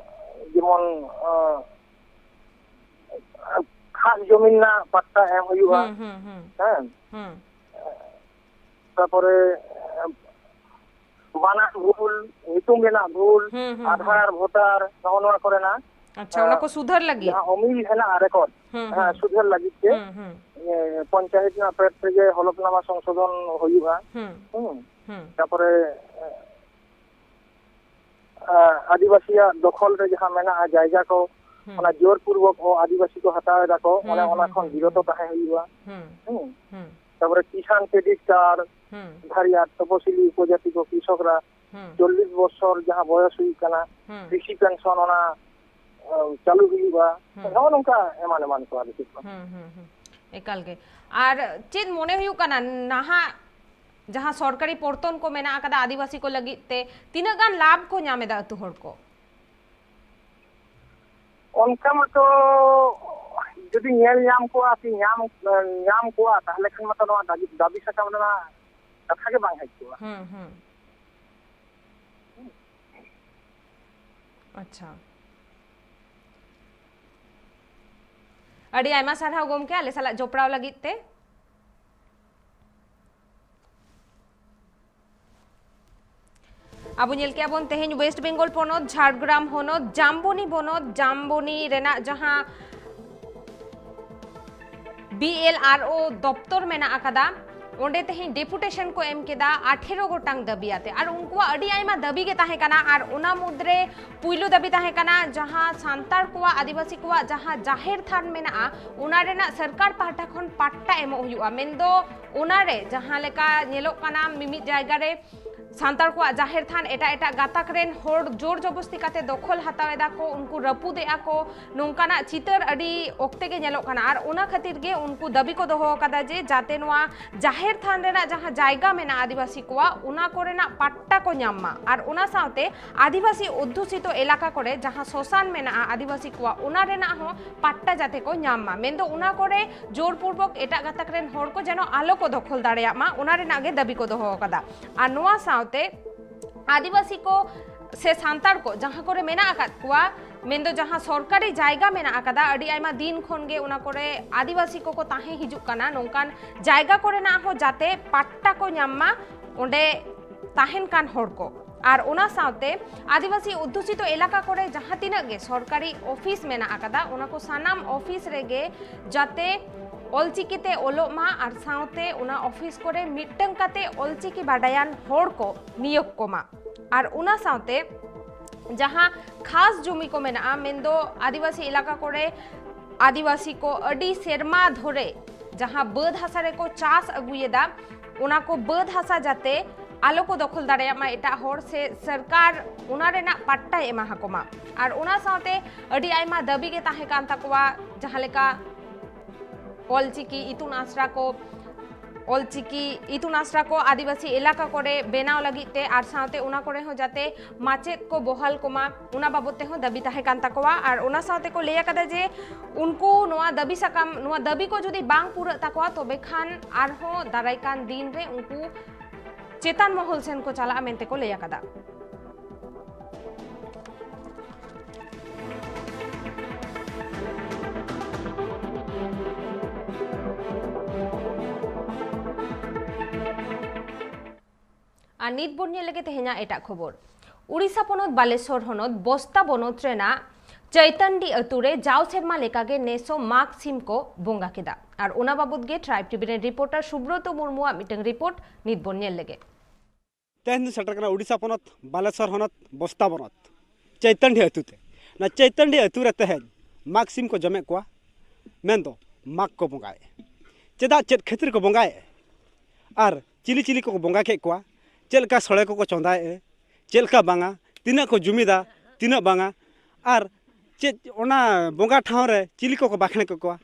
ᱡᱮᱢᱚᱱ, ᱟᱸ, ᱠᱷᱟᱥ ᱡᱚᱢᱤ ᱨᱮᱱᱟᱜ ᱯᱟᱴᱴᱟ ᱮᱢ ᱦᱩᱭᱩᱜᱼᱟ᱾ ᱦᱩᱸ, ᱦᱩᱸ, ᱦᱩᱸ᱾ ᱦᱮᱸ᱾ ᱦᱩᱸ᱾ ᱛᱟᱯᱚᱨᱮ, ᱮᱸ, ᱵᱟᱱᱟᱱ ᱵᱷᱩᱞ, ᱧᱩᱛᱩᱢ ᱨᱮᱱᱟᱜ ᱵᱷᱩᱞ, ᱦᱩᱸ, ᱦᱩᱸ, ᱟᱫᱷᱟᱨ, ᱦᱩᱸ᱾ ᱵᱷᱳᱴᱟᱨ, ᱱᱚᱜᱼᱚ ᱱᱚᱣᱟ ᱠᱚᱨᱮᱱᱟᱜ, ᱟᱪᱪᱷᱟ, ᱚᱱᱟ ᱮᱸ, ᱠᱚ ᱥᱩᱫᱷᱟᱹᱨ ᱞᱟᱹᱜᱤᱫ? ᱡᱟᱦᱟᱸ ᱚᱢᱤᱞ ᱦᱮᱱᱟᱜᱼᱟ ᱨᱮᱠᱚᱨᱰ, ᱦᱩᱸ, ᱦᱮᱸ, ᱦᱩᱸ᱾ ᱥᱩᱫᱷᱟᱹᱨ ᱞᱟᱹᱜᱤᱫ ᱛᱮ, ᱦᱩᱸ, ᱦᱩᱸ᱾ ᱮᱸ, ᱯᱚᱧᱪᱟᱭᱮᱛ ᱨᱮᱱᱟᱜ ᱯᱮᱰ ᱨᱮᱜᱮ ᱦᱚᱞᱚᱯᱱᱟᱢᱟ ᱥᱚᱝᱥᱳᱫᱷᱚᱱ ᱦᱩᱭᱩᱜᱼᱟ᱾ ᱦᱩᱸ, ᱦᱩᱸ᱾ ᱦᱩᱸ᱾ ᱛᱟᱯᱚᱨᱮ, ᱮᱸ, ᱟᱹᱫᱤᱵᱟᱹᱥᱤᱭᱟᱜ ᱫᱚᱠᱷᱚᱞ ᱨᱮ ᱡᱟᱦᱟᱸ ᱢᱮᱱᱟᱜᱼᱟ ᱡᱟᱭᱜᱟ ᱠᱚ, ᱦᱩᱸ᱾ ᱚᱱᱟ ᱡᱳᱨᱯᱩᱨᱵᱚᱠ ᱚ ᱟᱹᱫᱤᱵᱟᱹᱥᱤ ᱠᱚ ᱦᱟᱛᱟᱣ ᱮᱫᱟ ᱠᱚ, ᱦᱩᱸ, ᱚᱱᱮ ᱚᱱᱟ ᱦᱩᱸ, ᱠᱷᱚᱱ ᱦᱩᱸ, ᱵᱤᱨᱚᱛᱚ ᱦᱩᱸ᱾ ᱛᱟᱦᱮᱸ ᱦᱩᱭᱩᱜᱼᱟ᱾ ᱦᱩᱸ᱾ ᱦᱩᱸ᱾ ᱦᱩᱸ᱾ ᱛᱟᱯᱚᱨᱮ ᱠᱤᱥᱟᱱ ᱠᱨᱮᱰᱤᱴ ᱠᱟᱨᱰ, ᱦᱩᱸ᱾ ᱫᱷᱟᱨᱤᱭᱟᱨ ᱛᱚᱯᱚᱥᱤᱞᱤ ᱩᱯᱚᱡᱟᱛᱤ ᱠᱚ ᱠᱨᱤᱥᱚᱠᱨᱟ ᱦᱩᱸ᱾ ᱪᱚᱞᱞᱤᱥ ᱵᱚᱪᱷᱚᱨ ᱡᱟᱦᱟᱸ ᱵᱚᱭᱚᱥ ᱦᱩᱭᱩᱜ ᱠᱟᱱᱟ, ᱦᱩᱸ᱾ ᱠᱨᱤᱥᱤ ᱯᱮᱱᱥᱚᱱ ᱚᱱᱟ, ᱮ, ᱪᱟᱹᱞᱩ ᱦᱩᱭᱩᱜᱼᱟ᱾ ᱦᱩᱸ᱾ ᱱᱚᱜᱼᱚ ᱱᱚᱝᱠᱟ ᱮᱢᱟᱱ ᱮᱢᱟᱱ ᱠᱚ ᱟᱨ ᱪᱮᱫ ᱠᱚ᱾ ᱦᱩᱸ, ᱦᱩᱸ, ᱦᱩᱸ᱾ ᱮᱠᱟᱞ ᱜᱮ᱾ ᱟᱨ ᱪᱮᱫ ᱢᱚᱱᱮ ᱦᱩᱭᱩᱜ ᱠᱟᱱᱟ ᱱᱟᱦᱟᱜ ᱡᱟᱦᱟᱸ ᱥᱚᱨᱠᱟᱨᱤ ᱯᱚᱨᱛᱚᱱ ᱠᱚ ᱢᱮᱱᱟᱜ ᱟᱠᱟᱫᱟ ᱟᱹᱫᱤᱵᱟᱹᱥᱤ ᱠᱚ ᱞᱟᱹᱜᱤᱫ ᱛᱮ, ᱛᱤᱱᱟᱹᱜ ᱜᱟᱱ ᱞᱟᱵᱷ ᱠᱚ ᱧᱟᱢ ᱮᱫᱟ ᱟᱹᱛᱩ ᱦᱚᱲ ᱠᱚ? ᱚᱱᱠᱟ ᱢᱟᱛᱚ ᱡᱩᱫᱤ ᱧᱮᱞ ᱧᱟᱢ ᱠᱚᱜᱼᱟ ᱥᱮ ᱧᱟᱢ, ᱧᱟᱢ ᱠᱚᱜᱼᱟ, ᱛᱟᱦᱚᱞᱮ ᱠᱷᱟᱱ ᱢᱟᱛᱚ ᱱᱚᱣᱟ ᱫᱟᱹᱵᱤ, ᱫᱟᱹᱵᱤ ᱥᱟᱠᱟᱢ ᱨᱮᱱᱟᱜ ᱠᱟᱛᱷᱟ ᱜᱮ ᱵᱟᱝ ᱦᱮᱡ ᱠᱚᱜᱼᱟ᱾ ᱦᱩᱸ, ᱦᱩᱸ᱾ ᱟᱪᱪᱷᱟ᱾ ᱟᱹᱰᱤ ᱟᱭᱢᱟ ᱥᱟᱨᱦᱟᱣ ᱜᱚᱢᱠᱮ, ᱟᱞᱮ ᱥᱟᱞᱟᱜ ᱡᱚᱯᱲᱟᱣ ᱞᱟᱹᱜᱤᱫ ᱛᱮ᱾ ᱟᱵᱚ ᱧᱮᱞ ᱠᱮᱜᱼᱟ ᱵᱚᱱ ᱛᱮᱦᱮᱧ ᱳᱭᱮᱥᱴ ᱵᱮᱝᱜᱚᱞ ᱯᱚᱱᱚᱛ, ᱡᱷᱟᱲᱜᱨᱟᱢ ᱦᱚᱱᱚᱛ, ᱡᱟᱢᱵᱚᱱᱤ ᱵᱚᱱᱚᱛ, ᱡᱟᱢᱵᱚᱱᱤ ᱨᱮᱱᱟᱜ ᱡᱟᱦᱟᱸ ᱵᱤ ᱮᱞ ᱟᱨ ᱳ ᱫᱚᱯᱛᱚᱨ ᱢᱮᱱᱟᱜ ᱟᱠᱟᱫᱟ, ᱚᱸᱰᱮ ᱛᱮᱦᱮᱧ ᱰᱮᱯᱩᱴᱮᱥᱚᱱ ᱠᱚ ᱮᱢ ᱠᱮᱫᱟ ᱟᱴᱷᱮᱨᱚ ᱜᱚᱴᱟᱝ ᱫᱟᱹᱵᱤ ᱟᱛᱮ᱾ ᱟᱨ ᱩᱱᱠᱩᱣᱟᱜ ᱟᱹᱰᱤ ᱟᱭᱢᱟ ᱫᱟᱹᱵᱤ ᱜᱮ ᱛᱟᱦᱮᱸ ᱠᱟᱱᱟ, ᱟᱨ ᱚᱱᱟ ᱢᱩᱫᱽᱨᱮ ᱯᱩᱭᱞᱩ ᱫᱟᱹᱵᱤ ᱛᱟᱦᱮᱸ ᱠᱟᱱᱟ ᱡᱟᱦᱟᱸ ᱥᱟᱱᱛᱟᱲ ᱠᱚᱣᱟᱜ, ᱟᱹᱫᱤᱵᱟᱹᱥᱤ ᱠᱚᱣᱟᱜ ᱡᱟᱦᱟᱸ ᱡᱟᱦᱮᱨ ᱛᱷᱟᱱ ᱢᱮᱱᱟᱜᱼᱟ, ᱚᱱᱟ ᱨᱮᱱᱟᱜ ᱥᱚᱨᱠᱟᱨ ᱯᱟᱦᱴᱟ ᱠᱷᱚᱱ ᱯᱟᱴᱴᱟ ᱮᱢᱚᱜ ᱦᱩᱭᱩᱜᱼᱟ᱾ ᱢᱮᱱᱫᱚ ᱚᱱᱟᱨᱮ ᱡᱟᱦᱟᱸ ᱞᱮᱠᱟ ᱧᱮᱞᱚᱜ ᱠᱟᱱᱟ ᱢᱤᱢᱤᱫ ᱡᱟᱭᱜᱟ ᱨᱮ ᱥᱟᱱᱛᱟᱲ ᱠᱚᱣᱟᱜ ᱡᱟᱦᱮᱨ ᱛᱷᱟᱱ ᱮᱴᱟᱜ ᱮᱴᱟᱜ ᱜᱟᱛᱟᱠ ᱨᱮᱱ ᱦᱚᱲ ᱡᱳᱨ ᱡᱚᱵᱚᱥᱛᱤ ᱠᱟᱛᱮ ᱫᱚᱠᱷᱚᱞ ᱦᱟᱛᱟᱣ ᱮᱫᱟ ᱠᱚ, ᱩᱱᱠᱩ ᱨᱟᱹᱯᱩᱫ ᱮᱫᱟ ᱠᱚ, ᱱᱚᱝᱠᱟᱱᱟᱜ ᱪᱤᱛᱟᱹᱨ ᱟᱹᱰᱤ ᱚᱠᱛᱮ ᱜᱮ ᱧᱮᱞᱚᱜ ᱠᱟᱱᱟ᱾ ᱟᱨ ᱚᱱᱟ ᱠᱷᱟᱹᱛᱤᱨ ᱜᱮ ᱩᱱᱠᱩ ᱫᱟᱹᱵᱤ ᱠᱚ ᱫᱚᱦᱚ ᱟᱠᱟᱫᱟ ᱡᱮ ᱡᱟᱛᱮ ᱱᱚᱣᱟ ᱡᱟᱦᱮᱨ ᱛᱷᱟᱱ ᱨᱮᱱᱟᱜ ᱡᱟᱦᱟᱸ ᱡᱟᱭᱜᱟ ᱢᱮᱱᱟᱜᱼᱟ ᱟᱹᱫᱤᱵᱟᱹᱥᱤ ᱠᱚᱣᱟᱜ, ᱚᱱᱟ ᱠᱚᱨᱮᱱᱟᱜ ᱯᱟᱴᱴᱟ ᱠᱚ ᱧᱟᱢ ᱢᱟ᱾ ᱟᱨ ᱚᱱᱟ ᱥᱟᱶᱛᱮ ᱟᱹᱫᱤᱵᱟᱹᱥᱤ ᱚᱫᱽᱫᱷᱩᱥᱤᱛᱚ ᱮᱞᱟᱠᱟ ᱠᱚᱨᱮ ᱡᱟᱦᱟᱸ ᱥᱚᱥᱟᱱ ᱢᱮᱱᱟᱜᱼᱟ ᱟᱹᱫᱤᱵᱟᱹᱥᱤ ᱠᱚᱣᱟᱜ, ᱚᱱᱟ ᱨᱮᱱᱟᱜ ᱦᱚᱸ ᱯᱟᱴᱴᱟ ᱡᱟᱛᱮ ᱠᱚ ᱧᱟᱢ ᱢᱟ, ᱢᱮᱱᱫᱚ ᱚᱱᱟ ᱠᱚᱨᱮ ᱡᱳᱨᱯᱩᱨᱵᱚᱠ ᱮᱴᱟᱜ ᱜᱟᱛᱟᱠ ᱨᱮᱱ ᱦᱚᱲ ᱠᱚ ᱡᱮᱱᱚ ᱟᱞᱚ ᱠᱚ ᱫᱚᱠᱷᱚᱞ ᱫᱟᱲᱮᱭᱟᱜ ᱢᱟ, ᱚᱱᱟ ᱨᱮᱱᱟᱜ ᱜᱮ ᱫᱟᱹᱵᱤ ᱠᱚ ᱫᱚᱦᱚ ᱟᱠᱟᱫᱟ᱾ ᱟᱨ ᱱᱚᱣᱟ ᱥᱟᱶᱛᱮ ᱟᱹᱫᱤᱵᱟᱹᱥᱤ ᱠᱚ ᱥᱮ ᱥᱟᱱᱛᱟᱲ ᱠᱚ ᱡᱟᱦᱟᱸ ᱠᱚᱨᱮ ᱢᱮᱱᱟᱜ ᱟᱠᱟᱫ ᱠᱚᱣᱟ, ᱢᱮᱱᱫᱚ ᱡᱟᱦᱟᱸ ᱥᱚᱨᱠᱟᱨᱤ ᱡᱟᱭᱜᱟ ᱢᱮᱱᱟᱜ ᱟᱠᱟᱫᱟ, ᱟᱹᱰᱤ ᱟᱭᱢᱟ ᱫᱤᱱ ᱠᱷᱚᱱ ᱜᱮ ᱚᱱᱟ ᱠᱚᱨᱮ ᱟᱹᱫᱤᱵᱟᱹᱥᱤ ᱠᱚᱠᱚ ᱛᱟᱦᱮᱸ ᱦᱤᱡᱩᱜ ᱠᱟᱱᱟ, ᱱᱚᱝᱠᱟᱱ ᱡᱟᱭᱜᱟ ᱠᱚᱨᱮᱱᱟᱜ ᱦᱚᱸ ᱡᱟᱛᱮ ᱯᱟᱴᱴᱟ ᱠᱚ ᱧᱟᱢ ᱢᱟ ᱚᱸᱰᱮ ᱛᱟᱦᱮᱱ ᱠᱟᱱ ᱦᱚᱲ ᱠᱚ᱾ ᱟᱨ ᱚᱱᱟ ᱥᱟᱶᱛᱮ ᱟᱹᱫᱤᱵᱟᱹᱥᱤ ᱚᱫᱽᱫᱷᱩᱥᱤᱛᱚ ᱮᱞᱟᱠᱟ ᱠᱚᱨᱮ ᱡᱟᱦᱟᱸ ᱛᱤᱱᱟᱹᱜ ᱜᱮ ᱥᱚᱨᱠᱟᱨᱤ ᱚᱯᱷᱤᱥ ᱢᱮᱱᱟᱜ ᱟᱠᱟᱫᱟ, ᱚᱱᱟ ᱠᱚ ᱥᱟᱱᱟᱢ ᱚᱯᱷᱤᱥ ᱨᱮᱜᱮ ᱡᱟᱛᱮ ᱚᱞᱪᱤᱠᱤ ᱛᱮ ᱚᱞᱚᱜ ᱢᱟ, ᱟᱨ ᱥᱟᱶᱛᱮ ᱚᱱᱟ ᱚᱯᱷᱤᱥ ᱠᱚᱨᱮ ᱢᱤᱫᱴᱟᱝ ᱠᱟᱛᱮ ᱚᱞᱪᱤᱠᱤ ᱵᱟᱰᱟᱭᱟᱱ ᱦᱚᱲ ᱠᱚ ᱱᱤᱭᱳᱜᱽ ᱠᱚᱢᱟ᱾ ᱟᱨ ᱚᱱᱟ ᱥᱟᱶᱛᱮ ᱡᱟᱦᱟᱸ ᱠᱷᱟᱥ ᱡᱩᱢᱤ ᱠᱚ ᱢᱮᱱᱟᱜᱼᱟ, ᱢᱮᱱᱫᱚ ᱟᱹᱫᱤᱵᱟᱹᱥᱤ ᱮᱞᱟᱠᱟ ᱠᱚᱨᱮ ᱟᱹᱫᱤᱵᱟᱹᱥᱤ ᱠᱚ ᱟᱹᱰᱤ ᱥᱮᱨᱢᱟ ᱫᱷᱚᱨᱮ ᱡᱟᱦᱟᱸ ᱵᱟᱹᱫᱽ ᱦᱟᱥᱟ ᱨᱮᱠᱚ ᱪᱟᱥ ᱟᱹᱜᱩᱭᱮᱫᱟ, ᱚᱱᱟ ᱠᱚ ᱵᱟᱹᱫᱽ ᱦᱟᱥᱟ ᱡᱟᱛᱮ ᱟᱞᱚ ᱠᱚ ᱫᱚᱠᱷᱚᱞ ᱫᱟᱲᱮᱭᱟᱜ ᱢᱟ ᱮᱴᱟᱜ ᱦᱚᱲ, ᱥᱮ ᱥᱚᱨᱠᱟᱨ ᱚᱱᱟ ᱨᱮᱱᱟᱜ ᱯᱟᱴᱴᱟᱭ ᱮᱢᱟ ᱟᱠᱚ ᱢᱟ᱾ ᱟᱨ ᱚᱱᱟ ᱥᱟᱶᱛᱮ ᱟᱹᱰᱤ ᱟᱭᱢᱟ ᱫᱟᱹᱵᱤ ᱜᱮ ᱛᱟᱦᱮᱸ ᱠᱟᱱ ᱛᱟᱠᱚᱣᱟ, ᱡᱟᱦᱟᱸ ᱞᱮᱠᱟ ᱚᱞᱪᱤᱠᱤ ᱤᱛᱩᱱ ᱟᱥᱲᱟ ᱠᱚ, ᱚᱞᱪᱤᱠᱤ ᱤᱛᱩᱱ ᱟᱥᱲᱟ ᱠᱚ ᱟᱹᱫᱤᱵᱟᱹᱥᱤ ᱮᱞᱟᱠᱟ ᱠᱚᱨᱮ ᱵᱮᱱᱟᱣ ᱞᱟᱹᱜᱤᱫ ᱛᱮ, ᱟᱨ ᱥᱟᱶᱛᱮ ᱚᱱᱟ ᱠᱚᱨᱮ ᱦᱚᱸ ᱡᱟᱛᱮ ᱢᱟᱪᱮᱫ ᱠᱚ ᱵᱚᱦᱟᱞ ᱠᱚᱢᱟ, ᱚᱱᱟ ᱵᱟᱵᱚᱫ ᱛᱮᱦᱚᱸ ᱫᱟᱹᱵᱤ ᱛᱟᱦᱮᱸ ᱠᱟᱱ ᱛᱟᱠᱚᱣᱟ᱾ ᱟᱨ ᱚᱱᱟ ᱥᱟᱶᱛᱮ ᱠᱚ ᱞᱟᱹᱭ ᱟᱠᱟᱫᱟ ᱡᱮ ᱩᱱᱠᱩ ᱱᱚᱣᱟ ᱫᱟᱹᱵᱤ ᱥᱟᱠᱟᱢ, ᱱᱚᱣᱟ ᱫᱟᱹᱵᱤ ᱠᱚ ᱡᱩᱫᱤ ᱵᱟᱝ ᱯᱩᱨᱟᱹᱜ ᱛᱟᱠᱚᱣᱟ, ᱛᱚᱵᱮ ᱠᱷᱟᱱ ᱟᱨᱦᱚᱸ ᱫᱟᱨᱟᱭ ᱠᱟᱱ ᱫᱤᱱ ᱨᱮ ᱩᱱᱠᱩ ᱪᱮᱛᱟᱱ ᱢᱚᱦᱚᱞ ᱥᱮᱱ ᱠᱚ ᱪᱟᱞᱟᱜᱼᱟ ᱢᱮᱱᱛᱮ ᱠᱚ ᱞᱟᱹᱭ ᱟᱠᱟᱫᱟ᱾ ᱟᱨ ᱱᱤᱛ ᱵᱚᱱ ᱧᱮᱞ ᱞᱮᱜᱮ ᱛᱮᱦᱮᱧᱟᱜ ᱮᱴᱟᱜ ᱠᱷᱚᱵᱚᱨ᱾ ᱩᱲᱤᱥᱥᱟ ᱯᱚᱱᱚᱛ ᱵᱟᱞᱮᱥᱚᱨ ᱦᱚᱱᱚᱛ ᱵᱚᱥᱛᱟ ᱵᱚᱱᱚᱛ ᱨᱮᱱᱟᱜ ᱪᱟᱹᱭᱛᱟᱱᱰᱤ ᱟᱹᱛᱩ ᱨᱮ ᱡᱟᱣ ᱥᱮᱨᱢᱟ ᱞᱮᱠᱟᱜᱮ ᱱᱮᱥ ᱦᱚᱸ ᱢᱟᱜᱽ ᱥᱤᱢ ᱠᱚ ᱵᱚᱸᱜᱟ ᱠᱮᱫᱟ᱾ ᱟᱨ ᱚᱱᱟ ᱵᱟᱵᱚᱛ ᱜᱮ ᱴᱨᱟᱭᱤᱵᱽ ᱴᱤᱵᱷᱤ ᱨᱮᱱ ᱨᱤᱯᱳᱨᱴᱟᱨ ᱥᱩᱵᱨᱚᱛᱚ ᱢᱩᱨᱢᱩᱣᱟᱜ ᱢᱤᱫᱴᱟᱝ ᱨᱤᱯᱳᱨᱴ ᱱᱤᱛ ᱵᱚᱱ ᱧᱮᱞ ᱞᱮᱜᱮ᱾ ᱛᱮᱦᱮᱧ ᱫᱚ ᱥᱮᱴᱮᱨ ᱠᱟᱱᱟ ᱩᱲᱤᱥᱥᱟ ᱯᱚᱱᱚᱛ ᱵᱟᱞᱮᱥᱚᱨ ᱦᱚᱱᱚᱛ ᱵᱚᱥᱛᱟ ᱵᱚᱱᱚᱛ ᱪᱟᱹᱭᱛᱟᱱᱰᱤ ᱟᱹᱛᱩ ᱛᱮ᱾ ᱚᱱᱟ ᱪᱟᱹᱭᱛᱟᱱᱰᱤ ᱟᱹᱛᱩ ᱨᱮ ᱛᱮᱦᱮᱧ ᱢᱟᱜᱽ ᱥᱤᱢ ᱠᱚ ᱡᱚᱢᱮᱫ ᱠᱚᱣᱟ᱾ ᱢᱮᱱᱫᱚ ᱢᱟᱜᱽ ᱠᱚ ᱵᱚᱸᱜᱟᱭᱮᱫ᱾ ᱪᱮᱫᱟᱜ, ᱪᱮᱫ ᱠᱷᱟᱹᱛᱤᱨ ᱠᱚ ᱵᱚᱸᱜᱟᱭᱮᱫ? ᱟᱨ ᱪᱤᱞᱤ ᱪᱤᱞᱤ ᱠᱚᱠᱚ ᱵᱚᱸᱜᱟ ᱠᱮᱫ ᱠᱚᱣᱟ? ᱪᱮᱫ ᱞᱮᱠᱟ ᱥᱚᱲᱮ ᱠᱚᱠᱚ ᱪᱚᱸᱫᱟᱭᱮᱫᱼᱟ? ᱪᱮᱫ ᱞᱮᱠᱟ ᱵᱟᱝᱟ? ᱛᱤᱱᱟᱹᱜ ᱠᱚ ᱡᱩᱢᱤᱫᱟ, ᱛᱤᱱᱟᱹᱜ ᱵᱟᱝᱟ? ᱟᱨ ᱪᱮᱫ ᱚᱱᱟ ᱵᱚᱸᱜᱟ ᱴᱷᱟᱶ ᱨᱮ ᱪᱤᱞᱤ ᱠᱚᱠᱚ ᱵᱟᱠᱷᱮᱬ ᱠᱟᱠᱚᱣᱟ?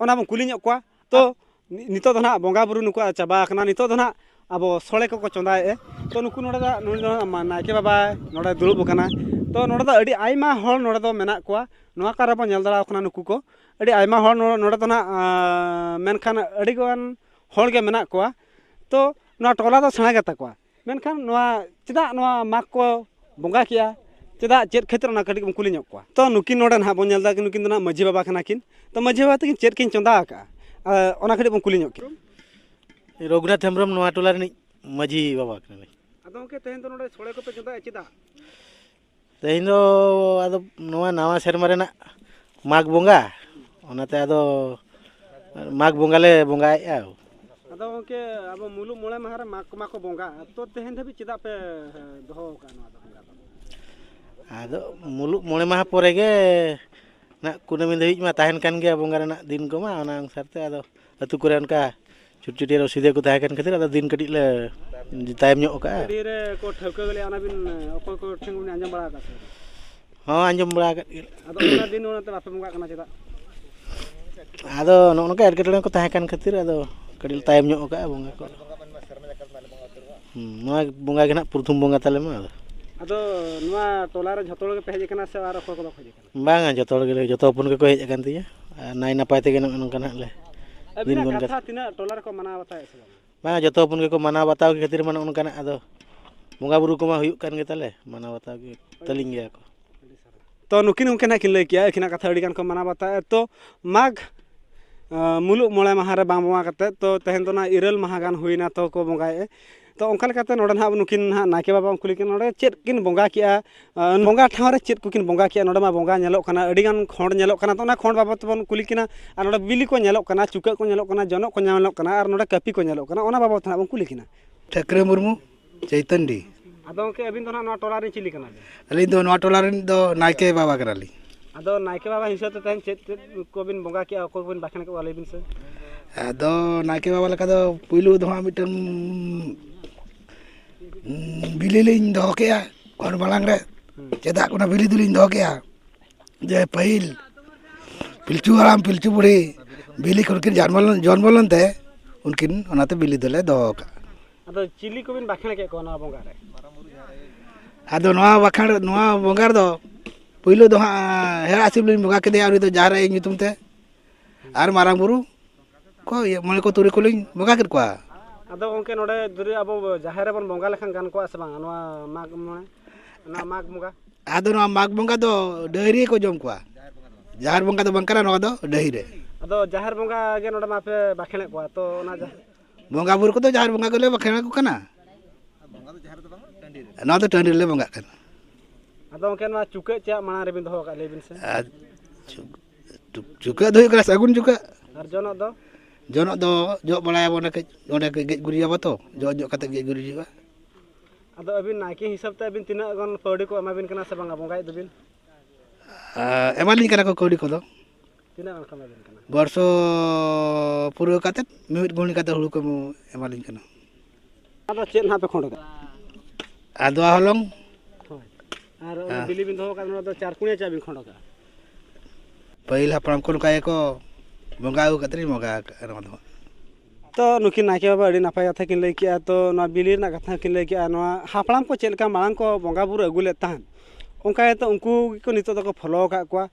ᱚᱱᱟ ᱵᱚᱱ ᱠᱩᱞᱤ ᱧᱚᱜ ᱠᱚᱣᱟ᱾ ᱛᱚ, ᱱᱤ-, ᱱᱤᱛᱚᱜ ᱫᱚ ᱱᱟᱦᱟᱜ ᱵᱚᱸᱜᱟ ᱵᱩᱨᱩ ᱱᱩᱠᱩᱣᱟᱜ ᱪᱟᱵᱟ ᱟᱠᱟᱱᱟ᱾ ᱱᱤᱛᱚᱜ ᱫᱚ ᱱᱟᱦᱟᱜ ᱟᱵᱚ ᱥᱚᱲᱮ ᱠᱚᱠᱚ ᱪᱚᱸᱫᱟᱭᱮᱫᱼᱟ᱾ ᱛᱚ, ᱱᱩᱠᱩ ᱱᱚᱰᱮ ᱫᱚ, ᱱᱩᱭ ᱫᱚ ᱱᱟᱦᱟᱜ ᱢᱟ-, ᱱᱟᱭᱠᱮ ᱵᱟᱵᱟ ᱱᱚᱰᱮ ᱫᱩᱲᱩᱵ ᱟᱠᱟᱱᱟ᱾ ᱛᱚ, ᱱᱚᱰᱮ ᱫᱚ ᱟᱹᱰᱤ ᱟᱭᱢᱟ ᱦᱚᱲ ᱱᱚᱰᱮ ᱫᱚ ᱢᱮᱱᱟᱜ ᱠᱚᱣᱟ᱾ ᱱᱚᱣᱟ ᱠᱟᱨ ᱨᱮᱵᱚᱱ ᱧᱮᱞ ᱫᱟᱲᱮᱭᱟᱠᱚ ᱠᱟᱱᱟ ᱱᱩᱠᱩ ᱠᱚ᱾ ᱟᱹᱰᱤ ᱟᱭᱢᱟ ᱦᱚᱲ ᱱᱚ-, ᱱᱚᱰᱮ ᱫᱚ ᱱᱟᱦᱟᱜ, ᱟᱸ, ᱢᱮᱱᱠᱷᱟᱱ ᱟᱹᱰᱤᱜᱟᱱ ᱦᱚᱲ ᱜᱮ ᱢᱮᱱᱟᱜ ᱠᱚᱣᱟ᱾ ᱛᱚ, ᱱᱚᱣᱟ ᱴᱚᱞᱟ ᱫᱚ ᱥᱮᱬᱟ ᱜᱮᱛᱟ ᱠᱚᱣᱟ᱾ ᱢᱮᱱᱠᱷᱟᱱ ᱱᱚᱣᱟ ᱪᱮᱫᱟᱜ ᱱᱚᱣᱟ ᱢᱟᱜᱽ ᱠᱚ ᱵᱚᱸᱜᱟ ᱠᱮᱜᱼᱟ? ᱪᱮᱫᱟᱜ, ᱪᱮᱫ ᱠᱷᱟᱹᱛᱤᱨ, ᱚᱱᱟ ᱠᱟᱹᱴᱤᱡ ᱵᱚᱱ ᱠᱩᱞᱤ ᱧᱚᱜ ᱠᱚᱣᱟ᱾ ᱛᱚ, ᱱᱩᱠᱤᱱ ᱱᱚᱰᱮ ᱱᱟᱦᱟᱜ ᱵᱚᱱ ᱧᱮᱞ ᱮᱫᱟ, ᱱᱩᱠᱤᱱ ᱫᱚ ᱱᱟᱦᱟᱜ ᱢᱟᱹᱡᱷᱤ ᱵᱟᱵᱟ ᱠᱟᱱᱟ ᱠᱤᱱ᱾ ᱛᱚ, ᱢᱟᱹᱡᱷᱤ ᱵᱟᱵᱟ ᱛᱟᱹᱠᱤᱱ ᱪᱮᱫ ᱠᱤᱱ ᱪᱚᱸᱫᱟ ᱟᱠᱟᱜᱼᱟ? ᱟᱨ ᱚᱱᱟ ᱠᱟᱹᱴᱤᱡ ᱵᱚᱱ ᱠᱩᱞᱤ ᱧᱚᱜ ᱠᱤᱱᱟ᱾ ᱨᱚᱜᱷᱩᱱᱟᱛᱷ ᱦᱮᱢᱵᱨᱚᱢ, ᱱᱚᱣᱟ ᱴᱚᱞᱟ ᱨᱤᱱᱤᱡ ᱢᱟᱹᱡᱷᱤ ᱵᱟᱵᱟ ᱠᱟᱱᱟᱞᱤᱧ᱾ ᱟᱫᱚ ᱜᱚᱢᱠᱮ, ᱛᱮᱦᱮᱧ ᱫᱚ ᱱᱚᱰᱮ ᱥᱚᱲᱮ ᱠᱚᱯᱮ ᱪᱚᱸᱫᱟᱭᱟ, ᱪᱮᱫᱟᱜ? ᱛᱮᱦᱮᱧ ᱫᱚ ᱟᱫᱚ ᱱᱚᱣᱟ ᱱᱟᱣᱟ ᱥᱮᱨᱢᱟ ᱨᱮᱱᱟᱜ ᱢᱟᱜᱽ ᱵᱚᱸᱜᱟ, ᱚᱱᱟᱛᱮ ᱟᱫᱚ ᱢᱟᱜᱽ ᱵᱚᱸᱜᱟ ᱞᱮ ᱵᱚᱸᱜᱟᱭᱮᱫᱼᱟ᱾ ᱟᱫᱚ ᱜᱚᱢᱠᱮ, ᱟᱵᱚ ᱢᱩᱞᱩᱜ ᱢᱚᱬᱮ ᱢᱟᱦᱟ ᱨᱮ ᱢᱟᱜᱽ ᱠᱚᱢᱟ ᱠᱚ ᱵᱚᱸᱜᱟ, ᱛᱚ ᱛᱮᱦᱮᱧ ᱫᱷᱟᱹᱵᱤᱡ ᱪᱮᱫᱟᱜ ᱯᱮ, ᱦᱮᱸ, ᱫᱚᱦᱚ ᱟᱠᱟᱫᱼᱟ ᱱᱚᱣᱟ ᱫᱚ ᱵᱚᱸᱜᱟ ᱫᱚ? ᱟᱫᱚ ᱢᱩᱞᱩᱜ ᱢᱚᱬᱮ ᱢᱟᱦᱟ ᱯᱚᱨᱮ ᱜᱮ ᱱᱟᱜ ᱠᱩᱱᱟᱹᱢᱤ ᱫᱷᱟᱹᱵᱤᱡ ᱢᱟ ᱛᱟᱦᱮᱱ ᱠᱟᱱ ᱜᱮᱭᱟ ᱵᱚᱸᱜᱟ ᱨᱮᱱᱟᱜ ᱫᱤᱱ ᱠᱚᱢᱟ, ᱚᱱᱟ ᱚᱱᱩᱥᱟᱨ ᱛᱮ ᱟᱫᱚ ᱟᱹᱛᱩ ᱠᱚᱨᱮ ᱚᱱᱠᱟ ᱪᱷᱩᱴ ᱪᱷᱩᱴᱤᱭᱟᱹ ᱨᱮ ᱚᱥᱩᱵᱤᱫᱷᱟ ᱠᱚ ᱛᱟᱦᱮᱸ ᱠᱟᱱ ᱠᱷᱟᱹᱛᱤᱨ ᱟᱫᱚ ᱫᱤᱱ ᱠᱟᱹᱴᱤᱡ ᱞᱮ ᱛᱟᱭᱚᱢ ᱧᱚᱜ ᱠᱟᱜᱼᱟ᱾ ᱪᱷᱩᱴᱤᱭᱟᱹ ᱨᱮ ᱠᱚ ᱴᱷᱟᱹᱣᱠᱟᱹ ᱞᱮᱫᱼᱟ, ᱚᱱᱟ ᱵᱤᱱ ᱚᱠᱚᱭ ᱠᱚ ᱴᱷᱮᱱ ᱵᱤᱱ ᱟᱸᱡᱚᱢ ᱵᱟᱲᱟ ᱟᱠᱟᱫ ᱥᱮ? ᱦᱚᱸ, ᱟᱸᱡᱚᱢ ᱵᱟᱲᱟ ᱟᱠᱟᱫ ᱜᱮ᱾ ᱟᱫᱚ ᱚᱱᱟ ᱫᱤᱱ ᱚᱱᱟᱛᱮ ᱵᱟᱯᱮ ᱵᱚᱸᱜᱟᱜ ᱠᱟᱱᱟ ᱪᱮᱫᱟᱜ? ᱟᱫᱚ ᱱᱚᱜᱼᱚ ᱱᱚᱝᱠᱟ ᱮᱴᱠᱮᱴᱚᱬᱮ ᱠᱚ ᱛᱟᱦᱮᱸ ᱠᱟᱱ ᱠᱷᱟᱹᱛᱤᱨ ᱟᱫᱚ ᱠᱟᱹᱴᱤᱡ ᱞᱮ ᱛᱟᱭᱚᱢ ᱧᱚᱜ ᱠᱟᱜᱼᱟ ᱵᱚᱸᱜᱟ ᱠᱚ᱾ ᱦᱩᱸ, ᱱᱚᱣᱟ ᱵᱚᱸᱜᱟ ᱜᱮ ᱱᱟᱦᱟᱜ ᱯᱨᱚᱛᱷᱚᱢ ᱵᱚᱸᱜᱟ ᱛᱟᱞᱮ ᱢᱟ᱾ ᱟᱫᱚ ᱱᱚᱣᱟ ᱴᱚᱞᱟ ᱨᱮ ᱡᱷᱚᱛᱚ ᱦᱚᱲ ᱜᱮᱯᱮ ᱦᱮᱡ ᱟᱠᱟᱱᱟ ᱥᱮ ᱟᱨ ᱚᱠᱚᱭ ᱠᱚ ᱵᱟᱠᱚ ᱦᱮᱡ ᱟᱠᱟᱱᱟ? ᱵᱟᱝᱟ, ᱡᱚᱛᱚ ᱦᱚᱲ ᱜᱮᱞᱮ, ᱡᱚᱛᱚ ᱦᱚᱯᱚᱱ ᱜᱮᱠᱚ ᱦᱮᱡ ᱟᱠᱟᱱ ᱛᱤᱧᱟ᱾ ᱟᱨ ᱱᱟᱭ ᱱᱟᱯᱟᱭ ᱛᱮᱜᱮ ᱱᱚᱜᱼᱚᱭ ᱱᱚᱝᱠᱟ ᱱᱟᱦᱟᱜ ᱞᱮ ᱫᱤᱱ ᱟᱹᱵᱤᱱᱟᱜ ᱜᱚᱱ ᱠᱟᱛᱷᱟ ᱠᱟᱫᱟ᱾ ᱛᱤᱱᱟᱹᱜ ᱴᱚᱞᱟ ᱨᱮᱠᱚ ᱢᱟᱱᱟᱣ ᱵᱟᱛᱟᱣᱮᱫ ᱥᱮ ᱵᱟᱝ? ᱵᱟᱝᱟ, ᱡᱚᱛᱚ ᱦᱚᱯᱚᱱ ᱜᱮᱠᱚ ᱢᱟᱱᱟᱣ ᱵᱟᱛᱟᱣ ᱜᱮ ᱠᱷᱟᱹᱛᱤᱨ ᱢᱟ ᱱᱚᱜᱼᱚ ᱱᱚᱝᱠᱟᱱᱟᱜ ᱟᱫᱚ ᱵᱚᱸᱜᱟ ᱵᱩᱨᱩ ᱠᱚᱢᱟ ᱦᱩᱭᱩᱜ ᱠᱟᱱ ᱜᱮᱛᱟᱞᱮ, ᱢᱟᱱᱟᱣ ᱵᱟᱛᱟᱣ ᱜᱮ ᱛᱟᱹᱞᱤᱧ ᱜᱮᱭᱟ ᱠᱚ᱾ ᱛᱚ ᱱᱩᱠᱤᱱ ᱜᱚᱢᱠᱮ ᱱᱟᱦᱟᱜ ᱠᱤᱱ ᱞᱟᱹᱭ ᱠᱮᱜᱼᱟ, ᱟᱹᱠᱤᱱᱟᱜ ᱠᱟᱛᱷᱟ ᱟᱹᱰᱤ ᱜᱟᱱ ᱠᱚ ᱢᱟᱱᱟᱣ ᱵᱟᱛᱟᱣᱮᱫ᱾ ᱛᱚ ᱢᱟᱜᱽ, ᱟᱸ, ᱢᱩᱞᱩᱜ ᱢᱚᱬᱮ ᱢᱟᱦᱟ ᱨᱮ ᱵᱟᱝ ᱵᱚᱸᱜᱟ ᱠᱟᱛᱮᱫ, ᱛᱚ ᱛᱮᱦᱮᱧ ᱫᱚ ᱱᱟᱦᱟᱜ ᱤᱨᱟᱹᱞ ᱢᱟᱦᱟ ᱜᱟᱱ ᱦᱩᱭᱱᱟ, ᱛᱚ ᱠᱚ ᱵᱚᱸᱜᱟᱭᱮᱫᱼᱟ᱾ ᱛᱚ ᱚᱱᱠᱟ ᱞᱮᱠᱟᱛᱮ ᱱᱚᱰᱮ ᱱᱟᱦᱟᱜ ᱱᱩᱠᱤᱱ ᱱᱟᱦᱟᱜ ᱱᱟᱭᱠᱮ ᱵᱟᱵᱟ ᱵᱚᱱ ᱠᱩᱞᱤ ᱠᱤᱱᱟ, ᱱᱚᱰᱮ ᱪᱮᱫ ᱠᱤᱱ ᱵᱚᱸᱜᱟ ᱠᱮᱜᱼᱟ? ᱟᱸ, ᱵᱚᱸᱜᱟ ᱴᱷᱟᱶ ᱨᱮ ᱪᱮᱫ ᱠᱚᱠᱤᱱ ᱵᱚᱸᱜᱟ ᱠᱮᱜᱼᱟ? ᱱᱚᱰᱮ ᱢᱟ ᱵᱚᱸᱜᱟ ᱧᱮᱞᱚᱜ ᱠᱟᱱᱟ, ᱟᱹᱰᱤ ᱜᱟᱱ ᱠᱷᱚᱸᱰ ᱧᱮᱞᱚᱜ ᱠᱟᱱᱟ, ᱛᱚ ᱚᱱᱟ ᱠᱷᱚᱸᱰ ᱵᱟᱵᱚᱫ ᱛᱮᱵᱚᱱ ᱠᱩᱞᱤ ᱠᱤᱱᱟ᱾ ᱟᱨ ᱱᱚᱰᱮ ᱵᱤᱞᱤ ᱠᱚ ᱧᱮᱞᱚᱜ ᱠᱟᱱᱟ, ᱪᱩᱠᱟᱹᱜ ᱠᱚ ᱧᱮᱞᱚᱜ ᱠᱟᱱᱟ, ᱡᱚᱱᱚᱜ ᱠᱚ ᱧᱮᱞᱚᱜ ᱠᱟᱱᱟ, ᱟᱨ ᱱᱚᱰᱮ ᱠᱟᱹᱯᱤ ᱠᱚ ᱧᱮᱞᱚᱜ ᱠᱟᱱᱟ, ᱚᱱᱟ ᱵᱟᱵᱚᱫ ᱛᱮ ᱱᱟᱦᱟᱜ ᱵᱚᱱ ᱠᱩᱞᱤ ᱠᱤᱱᱟ᱾ ᱴᱷᱟᱹᱠᱨᱟᱹ ᱢᱩᱨᱢᱩ, ᱪᱳᱭᱛᱚᱱᱰᱤ᱾ ᱟᱫᱚ ᱜᱚᱢᱠᱮ, ᱟᱹᱵᱤᱱ ᱫᱚ ᱱᱟᱦᱟᱜ ᱱᱚᱣᱟ ᱴᱚᱞᱟ ᱨᱮᱱ ᱪᱤᱞᱤ ᱠᱟᱱᱟ ᱵᱤᱱ? ᱟᱹᱞᱤᱧ ᱫᱚ ᱱᱚᱣᱟ ᱴᱚᱞᱟ ᱨᱮᱱ ᱫᱚ ᱱᱟᱭᱠᱮ ᱵᱟᱵᱟ ᱠᱟᱱᱟᱞᱤᱧ᱾ ᱟᱫᱚ ᱱᱟᱭᱠᱮ ᱵᱟᱵᱟ ᱦᱤᱥᱟᱹᱵ ᱛᱮ ᱛᱮᱦᱮᱧ ᱪᱮᱫ ᱪᱮᱫ ᱠᱚᱵᱤᱱ ᱵᱚᱸᱜᱟ ᱠᱮᱜᱼᱟ, ᱚᱠᱚᱭ ᱠᱚᱵᱤᱱ ᱵᱟᱠᱷᱮᱬ ᱠᱮᱫ ᱠᱚᱣᱟ, ᱞᱟᱹᱭ ᱵᱤᱱ ᱥᱮ? ᱟᱫᱚ ᱱᱟᱭᱠᱮ ᱵᱟᱵᱟ ᱞᱮᱠᱟ ᱫᱚ ᱯᱩᱭᱞᱩ ᱫᱚ ᱦᱟᱸᱜ ᱢᱤᱫᱴᱟᱝ, ᱩᱸ, ᱵᱤᱞᱤ ᱞᱤᱧ ᱫᱚᱦᱚ ᱠᱮᱜᱼᱟ ᱦᱚᱲ ᱢᱟᱲᱟᱝ ᱨᱮ᱾ ᱦᱩᱸ᱾ ᱪᱮᱫᱟᱜ ᱚᱱᱟ ᱵᱤᱞᱤ ᱫᱚᱞᱤᱧ ᱫᱚᱦᱚ ᱠᱮᱜᱼᱟ? ᱡᱮ ᱯᱟᱹᱦᱤᱞ ᱯᱤᱞᱪᱩ ᱦᱟᱲᱟᱢ ᱯᱤᱞᱪᱩ ᱵᱩᱲᱦᱤ ᱵᱤᱞᱤ ᱠᱷᱚᱱ ᱠᱤᱱ ᱡᱚᱱᱢᱚ ᱞᱮᱱ, ᱡᱚᱱᱢᱚ ᱞᱮᱱᱛᱮ ᱩᱱᱠᱤᱱ ᱚᱱᱟᱛᱮ ᱵᱤᱞᱤ ᱫᱚᱞᱮ ᱫᱚᱦᱚ ᱠᱟᱜᱼᱟ᱾ ᱟᱫᱚ ᱪᱤᱞᱤ ᱠᱚᱵᱤᱱ ᱵᱟᱠᱷᱮᱬ ᱠᱮᱫ ᱠᱚᱣᱟ ᱱᱚᱣᱟ ᱵᱚᱸᱜᱟ ᱨᱮ? ᱟᱫᱚ ᱱᱚᱣᱟ ᱵᱟᱠᱷᱮᱬ, ᱱᱚᱣᱟ ᱵᱚᱸᱜᱟ ᱨᱮᱫᱚ ᱯᱳᱭᱞᱳ ᱫᱚ ᱦᱟᱸᱜ ᱦᱮᱲᱟᱜ ᱥᱤᱢ ᱞᱤᱧ ᱵᱚᱸᱜᱟ ᱠᱮᱫᱮᱭᱟ, ᱩᱱᱤ ᱫᱚ ᱡᱟᱦᱮᱨ ᱟᱭᱳ ᱧᱩᱛᱩᱢ ᱛᱮ᱾ ᱟᱨ ᱢᱟᱨᱟᱝ ᱵᱩᱨᱩ ᱠᱚ, ᱤᱭᱟᱹ, ᱢᱚᱬᱮ ᱠᱚ ᱛᱩᱨᱩᱭ ᱠᱚᱞᱤᱧ ᱵᱚᱸᱜᱟ ᱠᱮᱫ ᱠᱚᱣᱟ᱾ ᱟᱫᱚ ᱜᱚᱢᱠᱮ, ᱱᱚᱰᱮ ᱡᱩᱫᱤ ᱟᱵᱚ ᱡᱟᱦᱮᱨ ᱨᱮᱵᱚᱱ ᱵᱚᱸᱜᱟ ᱞᱮᱠᱷᱟᱱ ᱜᱟᱱ ᱠᱚᱜᱼᱟ ᱥᱮ ᱵᱟᱝ ᱱᱚᱣᱟ ᱢᱟᱜᱽ ᱢᱚᱬᱮ, ᱱᱚᱣᱟ ᱢᱟᱜᱽ ᱵᱚᱸᱜᱟ? ᱟᱫᱚ ᱱᱚᱣᱟ ᱢᱟᱜᱽ ᱵᱚᱸᱜᱟ ᱫᱚ ᱰᱟᱹᱦᱨᱤ ᱠᱚ ᱡᱚᱢ ᱠᱚᱣᱟ, ᱡᱟᱦᱮᱨ ᱵᱚᱸᱜᱟ ᱫᱚ ᱵᱟᱝ ᱠᱟᱱᱟ ᱱᱚᱣᱟ ᱫᱚ, ᱰᱟᱹᱦᱤ ᱨᱮ᱾ ᱟᱫᱚ ᱡᱟᱦᱮᱨ ᱵᱚᱸᱜᱟ ᱜᱮ ᱱᱚᱰᱮ ᱢᱟᱯᱮ ᱵᱟᱠᱷᱮᱬᱮᱫ ᱠᱚᱣᱟ, ᱛᱚ ᱚᱱᱟ ᱡᱟᱦᱮᱨ ᱵᱚᱸᱜᱟ ᱵᱩᱨᱩ ᱠᱚᱫᱚ ᱡᱟᱦᱮᱨ ᱵᱚᱸᱜᱟ ᱜᱮᱞᱮ ᱵᱟᱠᱷᱮᱬ ᱟᱠᱚ ᱠᱟᱱᱟ᱾ ᱱᱚᱣᱟ ᱫᱚ ᱴᱟᱺᱰᱤ ᱨᱮᱞᱮ ᱵᱚᱸᱜᱟᱜ ᱠᱟᱱᱟ᱾ ᱟᱫᱚ ᱜᱚᱢᱠᱮ, ᱱᱚᱣᱟ ᱪᱩᱠᱟᱹᱜ ᱪᱮᱫ ᱢᱟᱲᱟᱝ ᱨᱮᱵᱤᱱ ᱫᱚᱦᱚ ᱟᱠᱟᱫ, ᱞᱟᱹᱭ ᱵᱤᱱ ᱥᱮ? ᱟᱨ ᱪᱩ-, ᱪᱩ-, ᱪᱩᱠᱟᱹᱜ ᱫᱚ ᱦᱩᱭᱩᱜ ᱠᱟᱱᱟ ᱥᱟᱹᱜᱩᱱ ᱪᱩᱠᱟᱹᱜ᱾ ᱟᱨ ᱡᱚᱱᱚᱜ ᱫᱚ? ᱡᱚᱱᱚᱜ ᱫᱚ ᱡᱚᱜ ᱵᱟᱲᱟᱭᱟᱵᱚ ᱚᱸᱰᱮ ᱠᱟᱹᱡ, ᱚᱸᱰᱮ ᱠᱟᱹᱡ ᱜᱮᱡ ᱜᱩᱨᱤᱡᱟᱵᱚ ᱛᱚ, ᱡᱚᱜ ᱡᱚᱜ ᱠᱟᱛᱮ ᱜᱮᱡ ᱜᱩᱨᱤᱡ ᱦᱩᱭᱩᱜᱼᱟ᱾ ᱟᱫᱚ ᱟᱹᱵᱤᱱ ᱱᱟᱭᱠᱮ ᱦᱤᱥᱟᱹᱵ ᱛᱮ ᱟᱹᱵᱤᱱ ᱛᱤᱱᱟᱹᱜ ᱜᱟᱱ ᱯᱟᱹᱣᱲᱤ ᱠᱚ ᱮᱢᱟᱵᱤᱱ ᱠᱟᱱᱟ ᱥᱮ ᱵᱟᱝᱟ ᱵᱚᱸᱜᱟᱭᱮᱫ ᱫᱚᱵᱤᱱ? ᱟᱨ ᱮᱢᱟᱞᱤᱧ ᱠᱟᱱᱟ ᱠᱚ ᱠᱟᱹᱣᱰᱤ ᱠᱚᱫᱚ᱾ ᱛᱤᱱᱟᱹᱜ ᱜᱟᱱ ᱠᱚ ᱮᱢᱟᱵᱤᱱ ᱠᱟᱱᱟ? ᱵᱚᱨᱥᱚ ᱯᱩᱨᱟᱹᱣ ᱠᱟᱛᱮᱫ ᱢᱤᱢᱤᱫ ᱜᱩᱱᱤ ᱠᱟᱛᱮᱫ ᱦᱩᱲᱩ ᱠᱚ ᱮᱢᱟᱞᱤᱧ ᱠᱟᱱᱟ᱾ ᱟᱫᱚ ᱪᱮᱫ ᱱᱟᱦᱟᱜ ᱯᱮ ᱠᱷᱚᱸᱰ ᱠᱟᱜᱼᱟ? ᱟᱫᱚᱣᱟ ᱦᱚᱞᱚᱝ᱾ ᱦᱳᱭ᱾ ᱟᱨ ᱚᱱᱟ ᱵᱤᱞᱤ ᱵᱤᱱ ᱫᱚᱦᱚ ᱠᱟᱜ ᱚᱱᱟ ᱫᱚ ᱪᱟᱨ ᱠᱩᱲᱤᱭᱟ ᱪᱟ ᱵᱤᱱ ᱠᱷᱚᱸᱰ ᱠᱟᱜᱼᱟ᱾ ᱯᱟᱹᱦᱤᱞ ᱦᱟᱯᱲᱟᱢ ᱠᱚ ᱱᱚᱝᱠᱟ ᱜᱮᱠᱚ ᱵᱚᱸᱜᱟ ᱟᱹᱜᱩ ᱠᱟᱛᱮᱫ ᱞᱤᱧ ᱵᱚᱸᱜᱟ ᱟᱠᱟᱫᱼᱟ ᱱᱚᱣᱟ ᱫᱚ ᱦᱟᱸᱜ᱾ ᱛᱚ ᱱᱩᱠᱤᱱ ᱱᱟᱭᱠᱮ ᱵᱟᱵᱟ ᱟᱹᱰᱤ ᱱᱟᱯᱟᱭ ᱠᱟᱛᱷᱟ ᱠᱤᱱ ᱞᱟᱹᱭ ᱠᱮᱜᱼᱟ᱾ ᱛᱚ ᱱᱚᱣᱟ ᱵᱤᱞᱤ ᱨᱮᱱᱟᱜ ᱠᱟᱛᱷᱟ ᱠᱤᱱ ᱞᱟᱹᱭ ᱠᱮᱜᱼᱟ, ᱱᱚᱣᱟ ᱦᱟᱯᱲᱟᱢ ᱠᱚ ᱪᱮᱫ ᱞᱮᱠᱟ ᱢᱟᱲᱟᱝ ᱠᱚ ᱵᱚᱸᱜᱟ ᱵᱩᱨᱩ ᱟᱹᱜᱩ ᱞᱮᱫ ᱛᱟᱦᱮᱸᱫ, ᱚᱱᱠᱟ ᱜᱮᱛᱚ ᱩᱱᱠᱩ ᱜᱮᱠᱚ ᱱᱤᱛᱚᱜ ᱫᱚᱠᱚ ᱯᱷᱚᱞᱳ ᱟᱠᱟᱫ ᱠᱚᱣᱟ᱾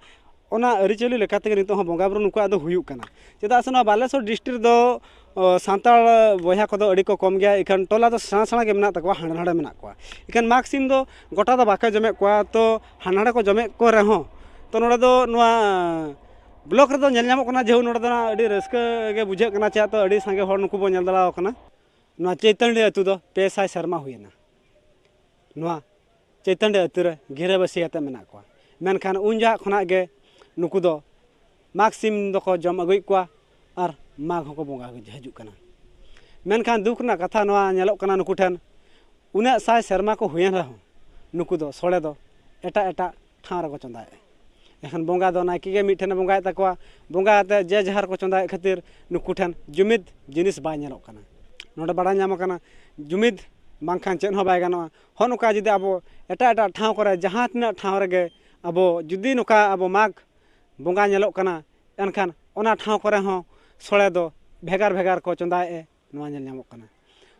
ᱚᱱᱟ ᱟᱹᱨᱤᱪᱟᱹᱞᱤ ᱞᱮᱠᱟ ᱛᱮᱜᱮ ᱱᱤᱛᱚᱜ ᱦᱚᱸ ᱵᱚᱸᱜᱟ ᱵᱩᱨᱩ ᱱᱩᱠᱩᱣᱟᱜ ᱫᱚ ᱦᱩᱭᱩᱜ ᱠᱟᱱᱟ᱾ ᱪᱮᱫᱟᱜ ᱥᱮ ᱱᱚᱣᱟ ᱵᱟᱞᱮᱥᱚᱨ ᱰᱤᱥᱴᱨᱤᱠᱴ ᱫᱚ ᱚ, ᱥᱟᱱᱛᱟᱲ ᱵᱚᱭᱦᱟ ᱠᱚᱫᱚ ᱟᱹᱰᱤ ᱠᱚ ᱠᱚᱢ ᱜᱮᱭᱟ, ᱤᱠᱷᱟᱹᱱ ᱴᱚᱞᱟ ᱫᱚ ᱥᱮᱬᱟ ᱥᱮᱬᱟ ᱜᱮ ᱢᱮᱱᱟᱜ ᱛᱟᱠᱚᱣᱟ, ᱦᱟᱸᱰᱮ ᱱᱟᱰᱮ ᱢᱮᱱᱟᱜ ᱠᱚᱣᱟ᱾ ᱤᱠᱷᱟᱹᱱ ᱢᱟᱜᱽ ᱥᱤᱢ ᱫᱚ ᱜᱚᱴᱟ ᱫᱚ ᱵᱟᱠᱚ ᱡᱚᱢᱮᱫ ᱠᱚᱣᱟ, ᱛᱚ ᱦᱟᱸᱰᱮ ᱱᱟᱰᱮ ᱠᱚ ᱡᱚᱢᱮᱫ ᱠᱚ ᱨᱮᱦᱚᱸ, ᱛᱚ ᱱᱚᱰᱮ ᱫᱚ ᱱᱚᱣᱟ ᱵᱞᱚᱠ ᱨᱮᱫᱚ ᱧᱮᱞ ᱧᱟᱢᱚᱜ ᱠᱟᱱᱟ, ᱡᱮᱦᱮᱛᱩ ᱱᱚᱰᱮ ᱫᱚ ᱟᱹᱰᱤ ᱨᱟᱹᱥᱠᱟᱹ ᱜᱮ ᱵᱩᱡᱷᱟᱹᱜ ᱠᱟᱱᱟ, ᱪᱮᱫᱟᱜ ᱛᱚ ᱟᱹᱰᱤ ᱥᱟᱸᱜᱮ ᱦᱚᱲ ᱱᱩᱠᱩ ᱵᱚᱱ ᱧᱮᱞ ᱫᱟᱲᱮ ᱟᱠᱚ ᱠᱟᱱᱟ᱾ ᱱᱚᱣᱟ ᱪᱳᱭᱛᱟᱱᱰᱤ ᱟᱹᱛᱩ ᱫᱚ ᱯᱮ ᱥᱟᱭ ᱥᱮᱨᱢᱟ ᱦᱩᱭᱮᱱᱟ᱾ ᱱᱚᱣᱟ ᱪᱳᱭᱛᱟᱱᱰᱤ ᱟᱹᱛᱩ ᱨᱮ ᱜᱤᱨᱟᱹᱵᱟᱹᱥᱤ ᱠᱟᱛᱮ ᱢᱮᱱᱟᱜ ᱠᱚᱣᱟ᱾ ᱢᱮᱱᱠᱷᱟᱱ ᱩᱱ ᱡᱚᱦᱚᱜ ᱠᱷᱚᱱᱟᱜ ᱜᱮ ᱱᱩᱠᱩ ᱫᱚ ᱢᱟᱜᱽ ᱥᱤᱢ ᱫᱚᱠᱚ ᱡᱚᱢ ᱟᱹᱜᱩᱭᱮᱫ ᱠᱚᱣᱟ ᱟᱨ ᱢᱟᱜᱽ ᱦᱚᱸᱠᱚ ᱵᱚᱸᱜᱟ ᱦᱤᱡᱩᱜ ᱠᱟᱱᱟ᱾ ᱢᱮᱱᱠᱷᱟᱱ ᱫᱩᱠ ᱨᱮᱱᱟᱜ ᱠᱟᱛᱷᱟ ᱱᱚᱣᱟ ᱧᱮᱞᱚᱜ ᱠᱟᱱᱟ, ᱱᱩᱠᱩ ᱴᱷᱮᱱ ᱩᱱᱟᱹᱜ ᱥᱟᱭ ᱥᱮᱨᱢᱟ ᱠᱚ ᱦᱩᱭᱮᱱ ᱨᱮᱦᱚᱸ ᱱᱩᱠᱩ ᱫᱚ ᱥᱚᱲᱮ ᱫᱚ ᱮᱴᱟᱜ ᱮᱴᱟᱜ ᱴᱷᱟᱶ ᱨᱮᱠᱚ ᱪᱚᱸᱫᱟᱭᱮᱫᱼᱟ᱾ ᱮᱱᱠᱷᱟᱱ ᱵᱚᱸᱜᱟ ᱫᱚ ᱱᱟᱭᱠᱮ ᱜᱮ ᱢᱤᱫ ᱴᱷᱮᱱᱮ ᱵᱚᱸᱜᱟᱭᱮᱫ ᱛᱟᱠᱚᱣᱟ᱾ ᱵᱚᱸᱜᱟ ᱠᱟᱛᱮ ᱡᱮ ᱡᱟᱦᱟᱸ ᱨᱮᱠᱚ ᱪᱚᱸᱫᱟᱭᱮᱫ ᱠᱷᱟᱹᱛᱤᱨ ᱱᱩᱠᱩ ᱴᱷᱮᱱ ᱡᱩᱢᱤᱫ ᱡᱤᱱᱤᱥ ᱵᱟᱭ ᱧᱮᱞᱚᱜ ᱠᱟᱱᱟ᱾ ᱱᱚᱰᱮ ᱵᱟᱲᱟᱭ ᱧᱟᱢ ᱟᱠᱟᱱᱟ, ᱡᱩᱢᱤᱫ ᱵᱟᱝᱠᱷᱟᱱ ᱪᱮᱫ ᱦᱚᱸ ᱵᱟᱭ ᱜᱟᱱᱚᱜᱼᱟ᱾ ᱦᱚᱸ ᱱᱚᱝᱠᱟ ᱡᱩᱫᱤ ᱟᱵᱚ ᱮᱴᱟᱜ ᱮᱴᱟᱜ ᱴᱷᱟᱶ ᱠᱚᱨᱮ ᱡᱟᱦᱟᱸ ᱛᱤᱱᱟᱹᱜ ᱴᱷᱟᱶ ᱨᱮᱜᱮ ᱟᱵᱚ ᱡᱩᱫᱤ ᱱᱚᱝᱠᱟ ᱟᱵᱚ ᱢᱟᱜᱽ ᱵᱚᱸᱜᱟ ᱧᱮᱞᱚᱜ ᱠᱟᱱᱟ, ᱮᱱᱠᱷᱟᱱ ᱚᱱᱟ ᱴᱷᱟᱶ ᱠᱚᱨᱮ ᱦᱚᱸ ᱥᱚᱲᱮ ᱫᱚ ᱵᱷᱮᱜᱟᱨ ᱵᱷᱮᱜᱟᱨ ᱠᱚ ᱪᱚᱸᱫᱟᱭᱮᱫᱼᱟ, ᱱᱚᱣᱟ ᱧᱮᱞ ᱧᱟᱢᱚᱜ ᱠᱟᱱᱟ᱾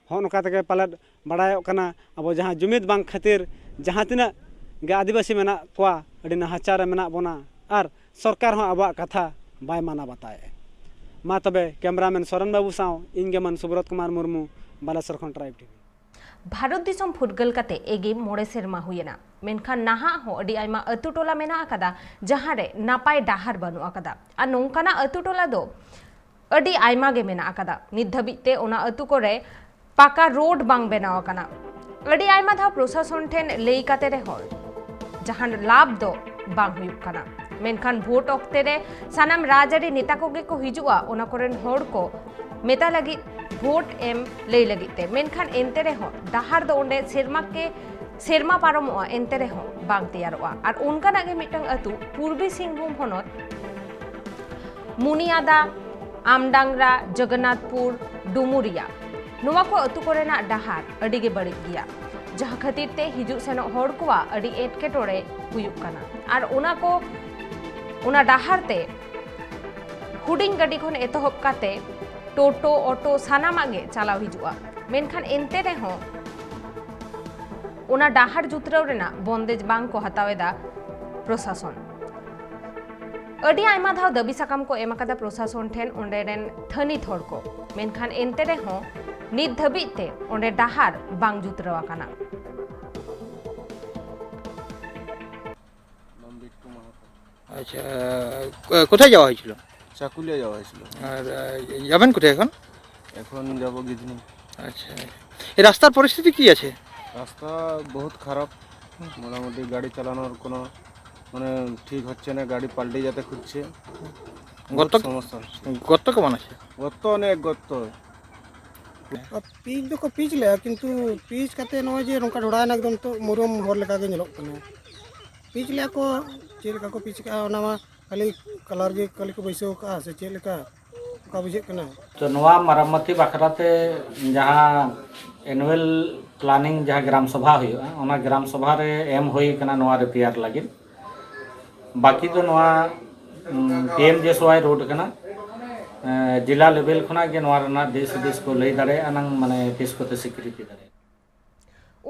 ᱦᱚᱸ ᱱᱚᱝᱠᱟ ᱛᱮᱜᱮ ᱯᱟᱞᱮᱫ ᱵᱟᱲᱟᱭᱚᱜ ᱠᱟᱱᱟ, ᱟᱵᱚ ᱡᱟᱦᱟᱸ ᱡᱩᱢᱤᱫ ᱵᱟᱝ ᱠᱷᱟᱹᱛᱤᱨ ᱡᱟᱦᱟᱸ ᱛᱤᱱᱟᱹᱜ ᱜᱮ ᱟᱹᱫᱤᱵᱟᱹᱥᱤ ᱢᱮᱱᱟᱜ ᱠᱚᱣᱟ, ᱟᱹᱰᱤ ᱱᱟᱦᱟᱪᱟᱨ ᱨᱮ ᱢᱮᱱᱟᱜ ᱵᱚᱱᱟ ᱟᱨ ᱥᱚᱨᱠᱟᱨ ᱦᱚᱸ ᱟᱵᱚᱣᱟᱜ ᱠᱟᱛᱷᱟ ᱵᱟᱭ ᱢᱟᱱᱟᱣ ᱵᱟᱛᱟᱣᱮᱫᱼᱟ᱾ ᱢᱟ ᱛᱚᱵᱮ ᱠᱮᱢᱨᱟᱢᱮᱱ ᱥᱚᱨᱮᱱ ᱵᱟᱹᱵᱩ ᱥᱟᱶ ᱤᱧ ᱜᱮ ᱢᱟᱹᱱ ᱥᱩᱵᱨᱚᱛ ᱠᱩᱢᱟᱨ ᱢᱩᱨᱢᱩ, ᱵᱟᱞᱮᱥᱚᱨ ᱠᱷᱚᱱ ᱴᱨᱟᱭᱤᱵᱽ ᱴᱤᱵᱷᱤ᱾ ᱵᱷᱟᱨᱚᱛ ᱫᱤᱥᱚᱢ ᱯᱷᱩᱨᱜᱟᱹᱞ ᱠᱟᱛᱮ ᱮᱜᱮ ᱢᱚᱬᱮ ᱥᱮᱨᱢᱟ ᱦᱩᱭᱮᱱᱟ, ᱢᱮᱱᱠᱷᱟᱱ ᱱᱟᱦᱟᱜ ᱦᱚᱸ ᱟᱹᱰᱤ ᱟᱭᱢᱟ ᱟᱹᱛᱩ ᱴᱚᱞᱟ ᱢᱮᱱᱟᱜ ᱟᱠᱟᱫᱟ, ᱡᱟᱦᱟᱸ ᱨᱮ ᱱᱟᱯᱟᱭ ᱰᱟᱦᱟᱨ ᱵᱟᱹᱱᱩᱜ ᱟᱠᱟᱫᱟ᱾ ᱟᱨ ᱱᱚᱝᱠᱟᱱᱟᱜ ᱟᱹᱛᱩ ᱴᱚᱞᱟ ᱫᱚ ᱟᱹᱰᱤ ᱟᱭᱢᱟ ᱜᱮ ᱢᱮᱱᱟᱜ ᱟᱠᱟᱫᱟ᱾ ᱱᱤᱛ ᱫᱷᱟᱹᱵᱤᱡ ᱛᱮ ᱚᱱᱟ ᱟᱹᱛᱩ ᱠᱚᱨᱮ ᱯᱟᱠᱟ ᱨᱳᱰ ᱵᱟᱝ ᱵᱮᱱᱟᱣ ᱟᱠᱟᱱᱟ᱾ ᱟᱹᱰᱤ ᱟᱭᱢᱟ ᱫᱷᱟᱣ ᱯᱨᱚᱥᱟᱥᱚᱱ ᱴᱷᱮᱱ ᱞᱟᱹᱭ ᱠᱟᱛᱮ ᱨᱮᱦᱚᱸ ᱡᱟᱦᱟᱱ ᱞᱟᱵᱷ ᱫᱚ ᱵᱟᱝ ᱦᱩᱭᱩᱜ ᱠᱟᱱᱟ᱾ ᱢᱮᱱᱠᱷᱟᱱ ᱵᱷᱳᱴ ᱚᱠᱛᱮ ᱨᱮ ᱥᱟᱱᱟᱢ ᱨᱟᱡᱽᱟᱹᱨᱤ ᱱᱮᱛᱟ ᱠᱚᱜᱮ ᱠᱚ ᱦᱤᱡᱩᱜᱼᱟ, ᱚᱱᱟ ᱠᱚᱨᱮᱱ ᱦᱚᱲ ᱠᱚ ᱢᱮᱛᱟ ᱞᱟᱹᱜᱤᱫ ᱵᱷᱳᱴ ᱮᱢ ᱞᱟᱹᱭ ᱞᱟᱹᱜᱤᱫ ᱛᱮ, ᱢᱮᱱᱠᱷᱟᱱ ᱮᱱᱛᱮ ᱨᱮᱦᱚᱸ ᱰᱟᱦᱟᱨ ᱫᱚ ᱚᱸᱰᱮ ᱥᱮᱨᱢᱟ ᱠᱮ ᱥᱮᱨᱢᱟ ᱯᱟᱨᱚᱢᱚᱜᱼᱟ, ᱮᱱᱛᱮ ᱨᱮᱦᱚᱸ ᱵᱟᱝ ᱛᱮᱭᱟᱨᱚᱜᱼᱟ᱾ ᱟᱨ ᱚᱱᱠᱟᱱᱟᱜ ᱜᱮ ᱢᱤᱫᱴᱟᱝ ᱟᱹᱛᱩ ᱯᱩᱨᱵᱤ ᱥᱤᱝᱵᱷᱩᱢ ᱦᱚᱱᱚᱛ ᱢᱩᱱᱤᱭᱟᱫᱟ, ᱟᱢᱰᱟᱝᱨᱟ, ᱡᱚᱜᱚᱱᱱᱟᱛᱷᱯᱩᱨ, ᱰᱩᱢᱩᱨᱤᱭᱟ, ᱱᱚᱣᱟ ᱠᱚ ᱟᱹᱛᱩ ᱠᱚᱨᱮᱱᱟᱜ ᱰᱟᱦᱟᱨ ᱟᱹᱰᱤ ᱜᱮ ᱵᱟᱹᱲᱤᱡ ᱜᱮᱭᱟ, ᱡᱟᱦᱟᱸ ᱠᱷᱟᱹᱛᱤᱨ ᱛᱮ ᱦᱤᱡᱩᱜ ᱥᱮᱱᱚᱜ ᱦᱚᱲ ᱠᱚᱣᱟᱜ ᱟᱹᱰᱤ ᱮᱴᱠᱮᱴᱚᱬᱮ ᱦᱩᱭᱩᱜ ᱠᱟᱱᱟ᱾ ᱟᱨ ᱚᱱᱟ ᱠᱚ, ᱚᱱᱟ ᱰᱟᱦᱟᱨ ᱛᱮ ᱦᱩᱰᱤᱧ ᱜᱟᱹᱰᱤ ᱠᱷᱚᱱ ᱮᱛᱚᱦᱚᱵ ᱠᱟᱛᱮ ᱴᱳᱴᱳ, ᱚᱴᱳ ᱥᱟᱱᱟᱢᱟᱜ ᱜᱮ ᱪᱟᱞᱟᱣ ᱦᱤᱡᱩᱜᱼᱟ, ᱢᱮᱱᱠᱷᱟᱱ ᱮᱱᱛᱮ ᱨᱮᱦᱚᱸ ᱚᱱᱟ ᱰᱟᱦᱟᱨ ᱡᱩᱛᱨᱟᱹᱣ ᱨᱮᱱᱟᱜ ᱵᱚᱱᱫᱮᱡ ᱵᱟᱝ ᱠᱚ ᱦᱟᱛᱟᱣ ᱮᱫᱟ ᱯᱨᱚᱥᱟᱥᱚᱱ᱾ ᱟᱹᱰᱤ ᱟᱭᱢᱟ ᱫᱷᱟᱣ ᱫᱟᱹᱵᱤ ᱥᱟᱠᱟᱢ ᱠᱚ ᱮᱢ ᱟᱠᱟᱫᱟ ᱯᱨᱚᱥᱟᱥᱚᱱ ᱴᱷᱮᱱ, ᱚᱸᱰᱮ ᱨᱮᱱ ᱛᱷᱟᱹᱱᱤᱛ ᱦᱚᱲ ᱠᱚ, ᱢᱮᱱᱠᱷᱟᱱ ᱮᱱᱛᱮ ᱨᱮᱦᱚᱸ ᱱᱤᱛ ᱫᱷᱟᱹᱵᱤᱡ ᱛᱮ ᱚᱸᱰᱮ ᱰᱟᱦᱟᱨ ᱵᱟᱝ ᱡᱩᱛᱨᱟᱹᱣ ᱟᱠᱟᱱᱟ᱾ আচ্ছা, কো- কোথায় যাওয়া হয়েছিল? চাকুলিয়া যাওয়া হয়েছিল। আর আহ, যাবেন কোথায় এখন? এখন যাব গিজনি। আচ্ছা, এই রাস্তার পরিস্থিতি কি আছে? রাস্তা বহুত খারাপ, মোটামুটি গাড়ি চালানোর কোনো মানে ঠিক হচ্ছে না, গাড়ি পাল্টে যেতে খুঁজছে। বহুত গর্ত সমস্যা হচ্ছে। গর্ত কেমন আছে? গর্ত অনেক গর্ত। ᱯᱤᱪ ᱫᱚᱠᱚ ᱯᱤᱪ ᱞᱮᱜᱼᱟ, ᱠᱤᱱᱛᱩ ᱯᱤᱪ ᱠᱟᱛᱮ ᱱᱚᱜᱼᱚᱭ ᱡᱮ ᱱᱚᱝᱠᱟ ᱰᱷᱚᱲᱟᱭᱮᱱᱟ, ᱮᱠᱫᱚᱢ ᱛᱚ ᱢᱩᱨᱟᱹᱢ ᱦᱚᱨ ᱞᱮᱠᱟ ᱜᱮ ᱧᱮᱞᱚᱜ ᱠᱟᱱᱟ᱾ ᱯᱤᱪ ᱞᱮᱜᱼᱟ ᱠᱚ, ᱪᱮᱫ ᱞᱮᱠᱟ ᱠᱚ ᱯᱤᱪ ᱠᱟᱜᱼᱟ, ᱚᱱᱟ ᱢᱟ ᱠᱷᱟᱹᱞᱤ ᱠᱟᱞᱟᱨ ᱜᱮ ᱠᱷᱟᱹᱞᱤ ᱠᱚ ᱵᱟᱹᱭᱥᱟᱹᱣ ᱠᱟᱜᱼᱟ ᱥᱮ ᱪᱮᱫ ᱞᱮᱠᱟ, ᱚᱱᱠᱟ ᱵᱩᱡᱷᱟᱹᱜ ᱠᱟᱱᱟ᱾ ᱛᱚ, ᱱᱚᱣᱟ ᱢᱟᱨᱟᱢᱢᱟᱛᱤ ᱵᱟᱠᱷᱨᱟ ᱛᱮ ᱡᱟᱦᱟᱸ ᱮᱱᱩᱣᱮᱞ ᱯᱞᱟᱱᱤᱝ ᱡᱟᱦᱟᱸ ᱜᱨᱟᱢ ᱥᱚᱵᱷᱟ ᱦᱩᱭᱩᱜᱼᱟ, ᱚᱱᱟ ᱜᱨᱟᱢ ᱥᱚᱵᱷᱟ ᱨᱮ ᱮᱢ ᱦᱩᱭ ᱠᱟᱱᱟ ᱱᱚᱣᱟ ᱨᱤᱯᱮᱭᱟᱨ ᱞᱟᱹᱜᱤᱫ᱾ ᱵᱟᱹᱠᱤ ᱫᱚ ᱱᱚᱣᱟ ᱯᱤ ᱮᱢ ᱡᱮ ᱮᱥ ᱣᱟᱭ ᱨᱳᱰ ᱠᱟᱱᱟ᱾ ᱮᱸ, ᱡᱮᱞᱟ ᱞᱮᱵᱮᱞ ᱠᱷᱚᱱᱟᱜ ᱜᱮ ᱱᱚᱣᱟ ᱨᱮᱱᱟᱜ ᱫᱤᱥ ᱦᱩᱫᱤᱥ ᱠᱚ ᱞᱟᱹᱭ ᱫᱟᱲᱮᱭᱟᱜᱼᱟ ᱱᱟᱝ, ᱢᱟᱱᱮ ᱛᱤᱥ ᱠᱚᱛᱮ ᱥᱤᱠᱨᱤᱛᱤ ᱫᱟᱲᱮᱭᱟᱜᱼᱟ᱾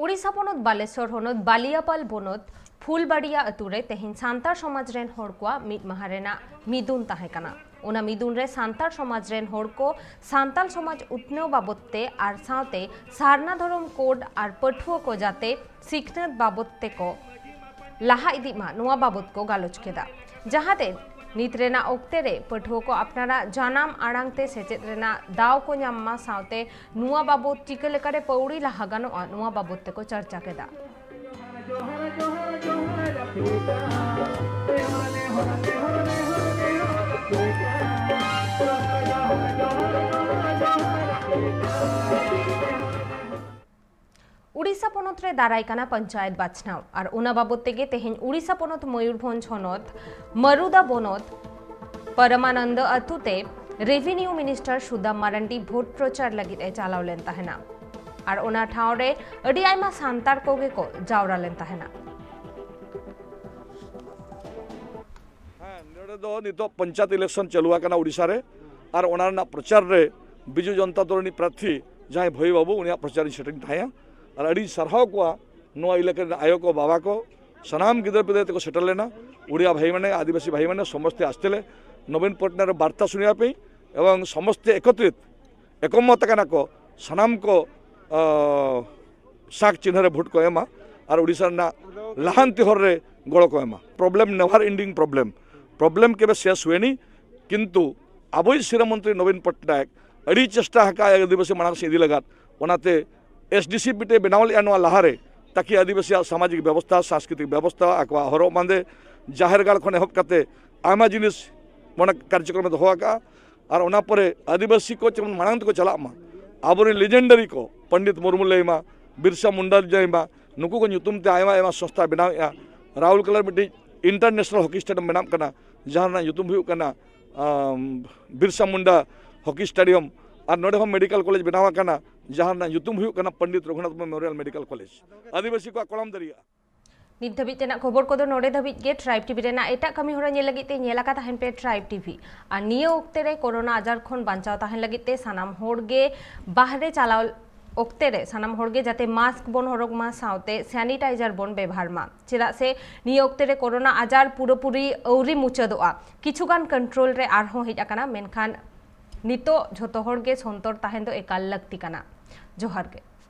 ᱳᱰᱤᱥᱟ ᱯᱚᱱᱚᱛ ᱵᱟᱞᱮᱥᱚᱨ ᱦᱚᱱᱚᱛ ᱵᱟᱞᱤᱭᱟᱯᱟᱞ ᱵᱚᱱᱚᱛ ᱯᱷᱩᱞᱵᱟᱲᱤᱭᱟ ᱟᱹᱛᱩ ᱨᱮ ᱛᱮᱦᱮᱧ ᱥᱟᱱᱛᱟᱲ ᱥᱚᱢᱟᱡᱽ ᱨᱮᱱ ᱦᱚᱲ ᱠᱚᱣᱟᱜ ᱢᱤᱫ ᱢᱟᱦᱟ ᱨᱮᱱᱟᱜ ᱢᱤᱫᱩᱱ ᱛᱟᱦᱮᱸ ᱠᱟᱱᱟ᱾ ᱚᱱᱟ ᱢᱤᱫᱩᱱ ᱨᱮ ᱥᱟᱱᱛᱟᱲ ᱥᱚᱢᱟᱡᱽ ᱨᱮᱱ ᱦᱚᱲ ᱠᱚ ᱥᱟᱱᱛᱟᱲ ᱥᱚᱢᱟᱡᱽ ᱩᱛᱱᱟᱹᱣ ᱵᱟᱵᱚᱛ ᱛᱮ ᱟᱨ ᱥᱟᱶᱛᱮ ᱥᱟᱨᱱᱟ ᱫᱷᱚᱨᱚᱢ ᱠᱳᱰ ᱟᱨ ᱯᱟᱹᱴᱷᱩᱣᱟᱹ ᱠᱚ ᱡᱟᱛᱮ ᱥᱤᱠᱷᱱᱟᱹᱛ ᱵᱟᱵᱚᱛ ᱛᱮᱠᱚ ᱞᱟᱦᱟ ᱤᱫᱤᱜ ᱢᱟ, ᱱᱚᱣᱟ ᱵᱟᱵᱚᱛ ᱠᱚ ᱜᱟᱞᱚᱪ ᱠᱮᱫᱟ, ᱡᱟᱦᱟᱸᱛᱮ ᱱᱤᱛ ᱨᱮᱱᱟᱜ ᱚᱠᱛᱮ ᱨᱮ ᱯᱟᱹᱴᱷᱩᱣᱟᱹ ᱠᱚ ᱟᱯᱱᱟᱨᱟᱜ ᱡᱟᱱᱟᱢ ᱟᱲᱟᱝ ᱛᱮ ᱥᱮᱪᱮᱫ ᱨᱮᱱᱟᱜ ᱫᱟᱣ ᱠᱚ ᱧᱟᱢ ᱢᱟ, ᱥᱟᱶᱛᱮ ᱱᱚᱣᱟ ᱵᱟᱵᱚᱛ ᱪᱤᱠᱟᱹ ᱞᱮᱠᱟᱨᱮ ᱯᱟᱹᱣᱲᱤ ᱞᱟᱦᱟ ᱜᱟᱱᱚᱜᱼᱟ, ᱱᱚᱣᱟ ᱵᱟᱵᱚᱛ ᱛᱮᱠᱚ ᱪᱟᱨᱪᱟ ᱠᱮᱫᱟ᱾ ᱯᱚᱱᱚᱛ ᱨᱮ ᱫᱟᱨᱟᱭ ᱠᱟᱱᱟ ᱯᱚᱧᱪᱟᱭᱮᱛ ᱵᱟᱪᱷᱱᱟᱣ, ᱟᱨ ᱚᱱᱟ ᱵᱟᱵᱚᱛ ᱛᱮᱜᱮ ᱛᱮᱦᱮᱧ ᱩᱲᱤᱥᱥᱟ ᱯᱚᱱᱚᱛ ᱢᱚᱭᱩᱨᱵᱷᱚᱸᱡᱽ ᱦᱚᱱᱚᱛ ᱢᱟᱨᱩᱫᱟ ᱵᱚᱱᱚᱛ ᱯᱚᱨᱚᱢᱟᱱᱚᱱᱫᱚ ᱟᱹᱛᱩ ᱛᱮ ᱨᱮᱵᱷᱤᱱᱤᱭᱩ ᱢᱤᱱᱤᱥᱴᱟᱨ ᱥᱩᱫᱟᱢ ᱢᱟᱨᱟᱱᱰᱤ ᱵᱷᱳᱴ ᱯᱨᱚᱪᱟᱨ ᱞᱟᱹᱜᱤᱫ ᱮ ᱪᱟᱞᱟᱣ ᱞᱮᱱ ᱛᱟᱦᱮᱱᱟ, ᱟᱨ ᱚᱱᱟ ᱴᱷᱟᱶ ᱨᱮ ᱟᱹᱰᱤ ᱟᱭᱢᱟ ᱥᱟᱱᱛᱟᱲ ᱠᱚᱜᱮ ᱠᱚ ᱡᱟᱣᱨᱟ ᱞᱮᱱ ᱛᱟᱦᱮᱱᱟ᱾ ᱦᱮᱸ, ᱱᱚᱰᱮ ᱫᱚ ᱱᱤᱛᱚᱜ ᱯᱚᱧᱪᱟᱭᱮᱛ ᱤᱞᱮᱠᱥᱚᱱ ᱪᱟᱹᱞᱩ ᱟᱠᱟᱱᱟ ᱩᱲᱤᱥᱥᱟ ᱨᱮ, ᱟᱨ ᱚᱱᱟ ᱨᱮᱱᱟᱜ ᱯᱨᱚᱪᱟᱨ ᱨᱮ ᱵᱤᱡᱩ ᱡᱚᱱᱛᱟ ᱫᱚᱞ ᱨᱤᱱᱤᱡ ᱯᱨᱟᱨᱛᱷᱤ ᱡᱟᱦᱟᱸᱭ ᱵᱷᱟᱹᱭ ᱵᱟᱹᱵᱩ, ᱩᱱᱤᱭᱟᱜ ᱯᱨᱚᱪᱟᱨ ᱤᱧ ᱥᱮᱴᱮᱨ ᱛᱟᱦᱮᱸᱭᱟ᱾ ᱟᱨ ᱟᱹᱰᱤ ᱥᱟᱨᱦᱟᱣ ᱠᱚᱣᱟ ᱱᱚᱣᱟ ᱮᱞᱟᱠᱟ ᱨᱮᱱ ᱟᱭᱳ ᱠᱚ, ᱵᱟᱵᱟ ᱠᱚ, ᱥᱟᱱᱟᱢ ᱜᱤᱫᱟᱹᱨ ᱯᱤᱫᱟᱹᱨ ᱛᱮᱠᱚ ᱥᱮᱴᱮᱨ ᱞᱮᱱᱟ᱾ ᱩᱲᱤᱭᱟ ᱵᱷᱟᱹᱭ ᱢᱟᱱᱮ, ᱟᱹᱫᱤᱵᱟᱹᱥᱤ ᱵᱷᱟᱹᱭ ᱢᱟᱱᱮ, ᱥᱚᱢᱚᱥᱛᱮ ᱟᱥᱛᱮᱞᱮ ᱱᱚᱵᱤᱱ ᱯᱚᱴᱱᱟᱭᱮᱠ ᱵᱟᱨᱛᱟ ᱥᱩᱱᱤᱭᱟ ᱯᱮ, ᱮᱵᱚᱝ ᱥᱚᱢᱚᱥᱛᱮ ᱮᱠᱚᱛᱨᱤᱛ ᱮᱠᱚᱢᱚᱛ ᱟᱠᱟᱱᱟ ᱠᱚ, ᱥᱟᱱᱟᱢ ᱠᱚ ᱥᱟᱠ ᱪᱤᱱᱦᱟᱹ ᱨᱮ ᱵᱷᱳᱴ ᱠᱚ ᱮᱢᱟ ᱟᱨ ᱩᱲᱤᱥᱥᱟ ᱨᱮᱱᱟᱜ ᱞᱟᱦᱟᱱᱛᱤ ᱦᱚᱨ ᱨᱮ ᱜᱚᱲᱚ ᱠᱚ ᱮᱢᱟ᱾ Problem never ending problem, problem ᱠᱮᱵᱮ ᱥᱮᱥ ᱦᱩᱭᱱᱤ᱾ ᱠᱤᱱᱛᱩ ᱟᱵᱚᱭᱤᱡ ᱥᱤᱨᱟᱹ ᱢᱚᱱᱛᱨᱤ ᱱᱚᱵᱤᱱ ᱯᱚᱴᱱᱟᱭᱮᱠ ᱟᱹᱰᱤ ᱪᱮᱥᱴᱟ ᱟᱠᱟᱫ ᱟᱹᱫᱤᱵᱟᱹᱥᱤ ᱢᱟᱲᱟᱝ ᱥᱮᱫ ᱤᱫᱤ ᱞᱟᱜᱟᱫ᱾ ᱚᱱᱟᱛᱮ ᱮᱥᱰᱤᱥᱤ ᱢᱤᱫᱴᱮᱡ ᱵᱮᱱᱟᱣ ᱞᱮᱫᱼᱟ ᱱᱚᱣᱟ ᱞᱟᱦᱟᱨᱮ, ᱛᱟᱠᱤ ᱟᱹᱫᱤᱵᱟᱹᱥᱤᱭᱟᱜ ᱥᱟᱢᱟᱡᱤᱠ ᱵᱮᱵᱚᱥᱛᱷᱟ, ᱥᱟᱝᱥᱠᱨᱤᱛᱤᱠ ᱵᱮᱵᱚᱥᱛᱷᱟ, ᱟᱠᱚᱣᱟᱜ ᱦᱚᱨᱚᱜ ᱵᱟᱸᱫᱮ, ᱡᱟᱦᱮᱨ ᱜᱟᱲ ᱠᱷᱚᱱ ᱮᱦᱚᱵ ᱠᱟᱛᱮ ᱟᱭᱢᱟ ᱡᱤᱱᱤᱥ ᱢᱟᱱᱮ ᱠᱟᱨᱡᱚᱠᱨᱚᱢ ᱮ ᱫᱚᱦᱚ ᱟᱠᱟᱫᱼᱟ᱾ ᱟᱨ ᱚᱱᱟ ᱯᱚᱨᱮ ᱟᱹᱫᱤᱵᱟᱹᱥᱤ ᱠᱚ ᱡᱮᱢᱚᱱ ᱢᱟᱲᱟᱝ ᱛᱮᱠᱚ ᱪᱟᱞᱟᱜ ᱢᱟ, ᱟᱵᱚᱨᱮᱱ ᱞᱮᱡᱮᱱᱰᱟᱨᱤ ᱠᱚ ᱯᱚᱱᱰᱤᱛ ᱢᱩᱨᱢᱩ ᱞᱟᱹᱭ ᱢᱟ, ᱵᱤᱨᱥᱟ ᱢᱩᱱᱰᱟ ᱞᱟᱹᱭ ᱢᱟ, ᱱᱩᱠᱩ ᱠᱚ ᱧᱩᱛᱩᱢ ᱛᱮ ᱟᱭᱢᱟ ᱟᱭᱢᱟ ᱥᱚᱝᱥᱛᱷᱟ ᱵᱮᱱᱟᱣᱮᱫᱼᱟ᱾ ᱨᱟᱣᱩᱞᱠᱮᱞᱟ ᱨᱮ ᱢᱤᱫᱴᱤᱡ ᱤᱱᱴᱟᱨᱱᱮᱥᱱᱟᱞ ᱦᱚᱠᱤ ᱥᱴᱮᱰᱤᱭᱟᱢ ᱵᱮᱱᱟᱜ ᱠᱟᱱᱟ, ᱡᱟᱦᱟᱸ ᱨᱮᱱᱟᱜ ᱧᱩᱛᱩᱢ ᱦᱩᱭᱩᱜ ᱠᱟᱱᱟ ᱟᱢ, ᱵᱤᱨᱥᱟ ᱢᱩᱱᱰᱟ ᱦᱚᱠᱤ ᱥᱴᱮᱰᱤᱭᱟᱢ᱾ ᱟᱨ ᱱᱚᱰᱮ ᱦᱚᱸ ᱢᱮᱰᱤᱠᱮᱞ ᱠᱚᱞᱮᱡᱽ ᱵᱮᱱᱟᱣ ᱟᱠᱟᱱᱟ, ᱡᱟᱦᱟᱸ ᱨᱮᱱᱟᱜ ᱧᱩᱛᱩᱢ ᱦᱩᱭᱩᱜ ᱠᱟᱱᱟ Pandit Raghunath Murmu memorial medical college. ᱟᱹᱫᱤᱵᱟᱹᱥᱤ ᱠᱚᱣᱟᱜ ᱠᱚᱲᱟᱢ ᱫᱟᱨᱮᱭᱟᱜᱼᱟ᱾ ᱱᱤᱛ ᱫᱷᱟᱹᱵᱤᱡ ᱛᱮᱱᱟᱜ ᱠᱷᱚᱵᱚᱨ ᱠᱚᱫᱚ ᱱᱚᱰᱮ ᱫᱷᱟᱹᱵᱤᱡ ᱜᱮ᱾ ᱴᱨᱟᱭᱤᱵᱽ ᱴᱤᱵᱷᱤ ᱨᱮᱱᱟᱜ ᱮᱴᱟᱜ ᱠᱟᱹᱢᱤ ᱦᱚᱨᱟ ᱧᱮᱞ ᱞᱟᱹᱜᱤᱫ ᱛᱮ ᱧᱮᱞ ᱟᱠᱟ ᱛᱟᱦᱮᱱ ᱯᱮ ᱴᱨᱟᱭᱤᱵᱽ ᱴᱤᱵᱷᱤ᱾ ᱟᱨ ᱱᱤᱭᱟᱹ ᱚᱠᱛᱮ ᱨᱮ ᱠᱳᱨᱳᱱᱟ ᱟᱡᱟᱨ ᱠᱷᱚᱱ ᱵᱟᱧᱪᱟᱣ ᱛᱟᱦᱮᱱ ᱞᱟᱹᱜᱤᱫ ᱛᱮ ᱥᱟᱱᱟᱢ ᱦᱚᱲ ᱜᱮ ᱵᱟᱦᱨᱮ ᱪᱟᱞᱟᱣ ᱚᱠᱛᱮ ᱨᱮ ᱥᱟᱱᱟᱢ ᱦᱚᱲ ᱜᱮ ᱡᱟᱛᱮ ᱢᱟᱥᱠ ᱵᱚᱱ ᱦᱚᱨᱚᱜ ᱢᱟ, ᱥᱟᱶᱛᱮ ᱥᱮᱱᱤᱴᱟᱭᱡᱟᱨ ᱵᱚᱱ ᱵᱮᱵᱷᱟᱨ ᱢᱟ, ᱪᱮᱫᱟᱜ ᱥᱮ ᱱᱤᱭᱟᱹ ᱚᱠᱛᱮ ᱨᱮ ᱠᱳᱨᱳᱱᱟ ᱟᱡᱟᱨ ᱯᱩᱨᱟᱹᱯᱩᱨᱤ ᱟᱹᱣᱨᱤ ᱢᱩᱪᱟᱹᱫᱚᱜᱼᱟ᱾ ᱠᱤᱪᱷᱩᱜᱟᱱ ᱠᱚᱱᱴᱨᱳᱞ ᱨᱮ ᱟᱨᱦᱚᱸ ᱦᱮᱡ ᱟᱠᱟᱱᱟ, ᱢᱮᱱᱠᱷᱟᱱ ᱱᱤᱛᱚᱜ ᱡᱷᱚᱛᱚ ᱦᱚᱲ ᱜᱮ ᱥᱚᱱᱛᱚᱨ ᱛᱟᱦᱮᱱ ᱫᱚ ᱮᱠᱟᱞ ᱞᱟᱹᱠᱛᱤ ᱠᱟᱱᱟ᱾ ᱡᱚᱦᱟᱨ ᱜᱮ᱾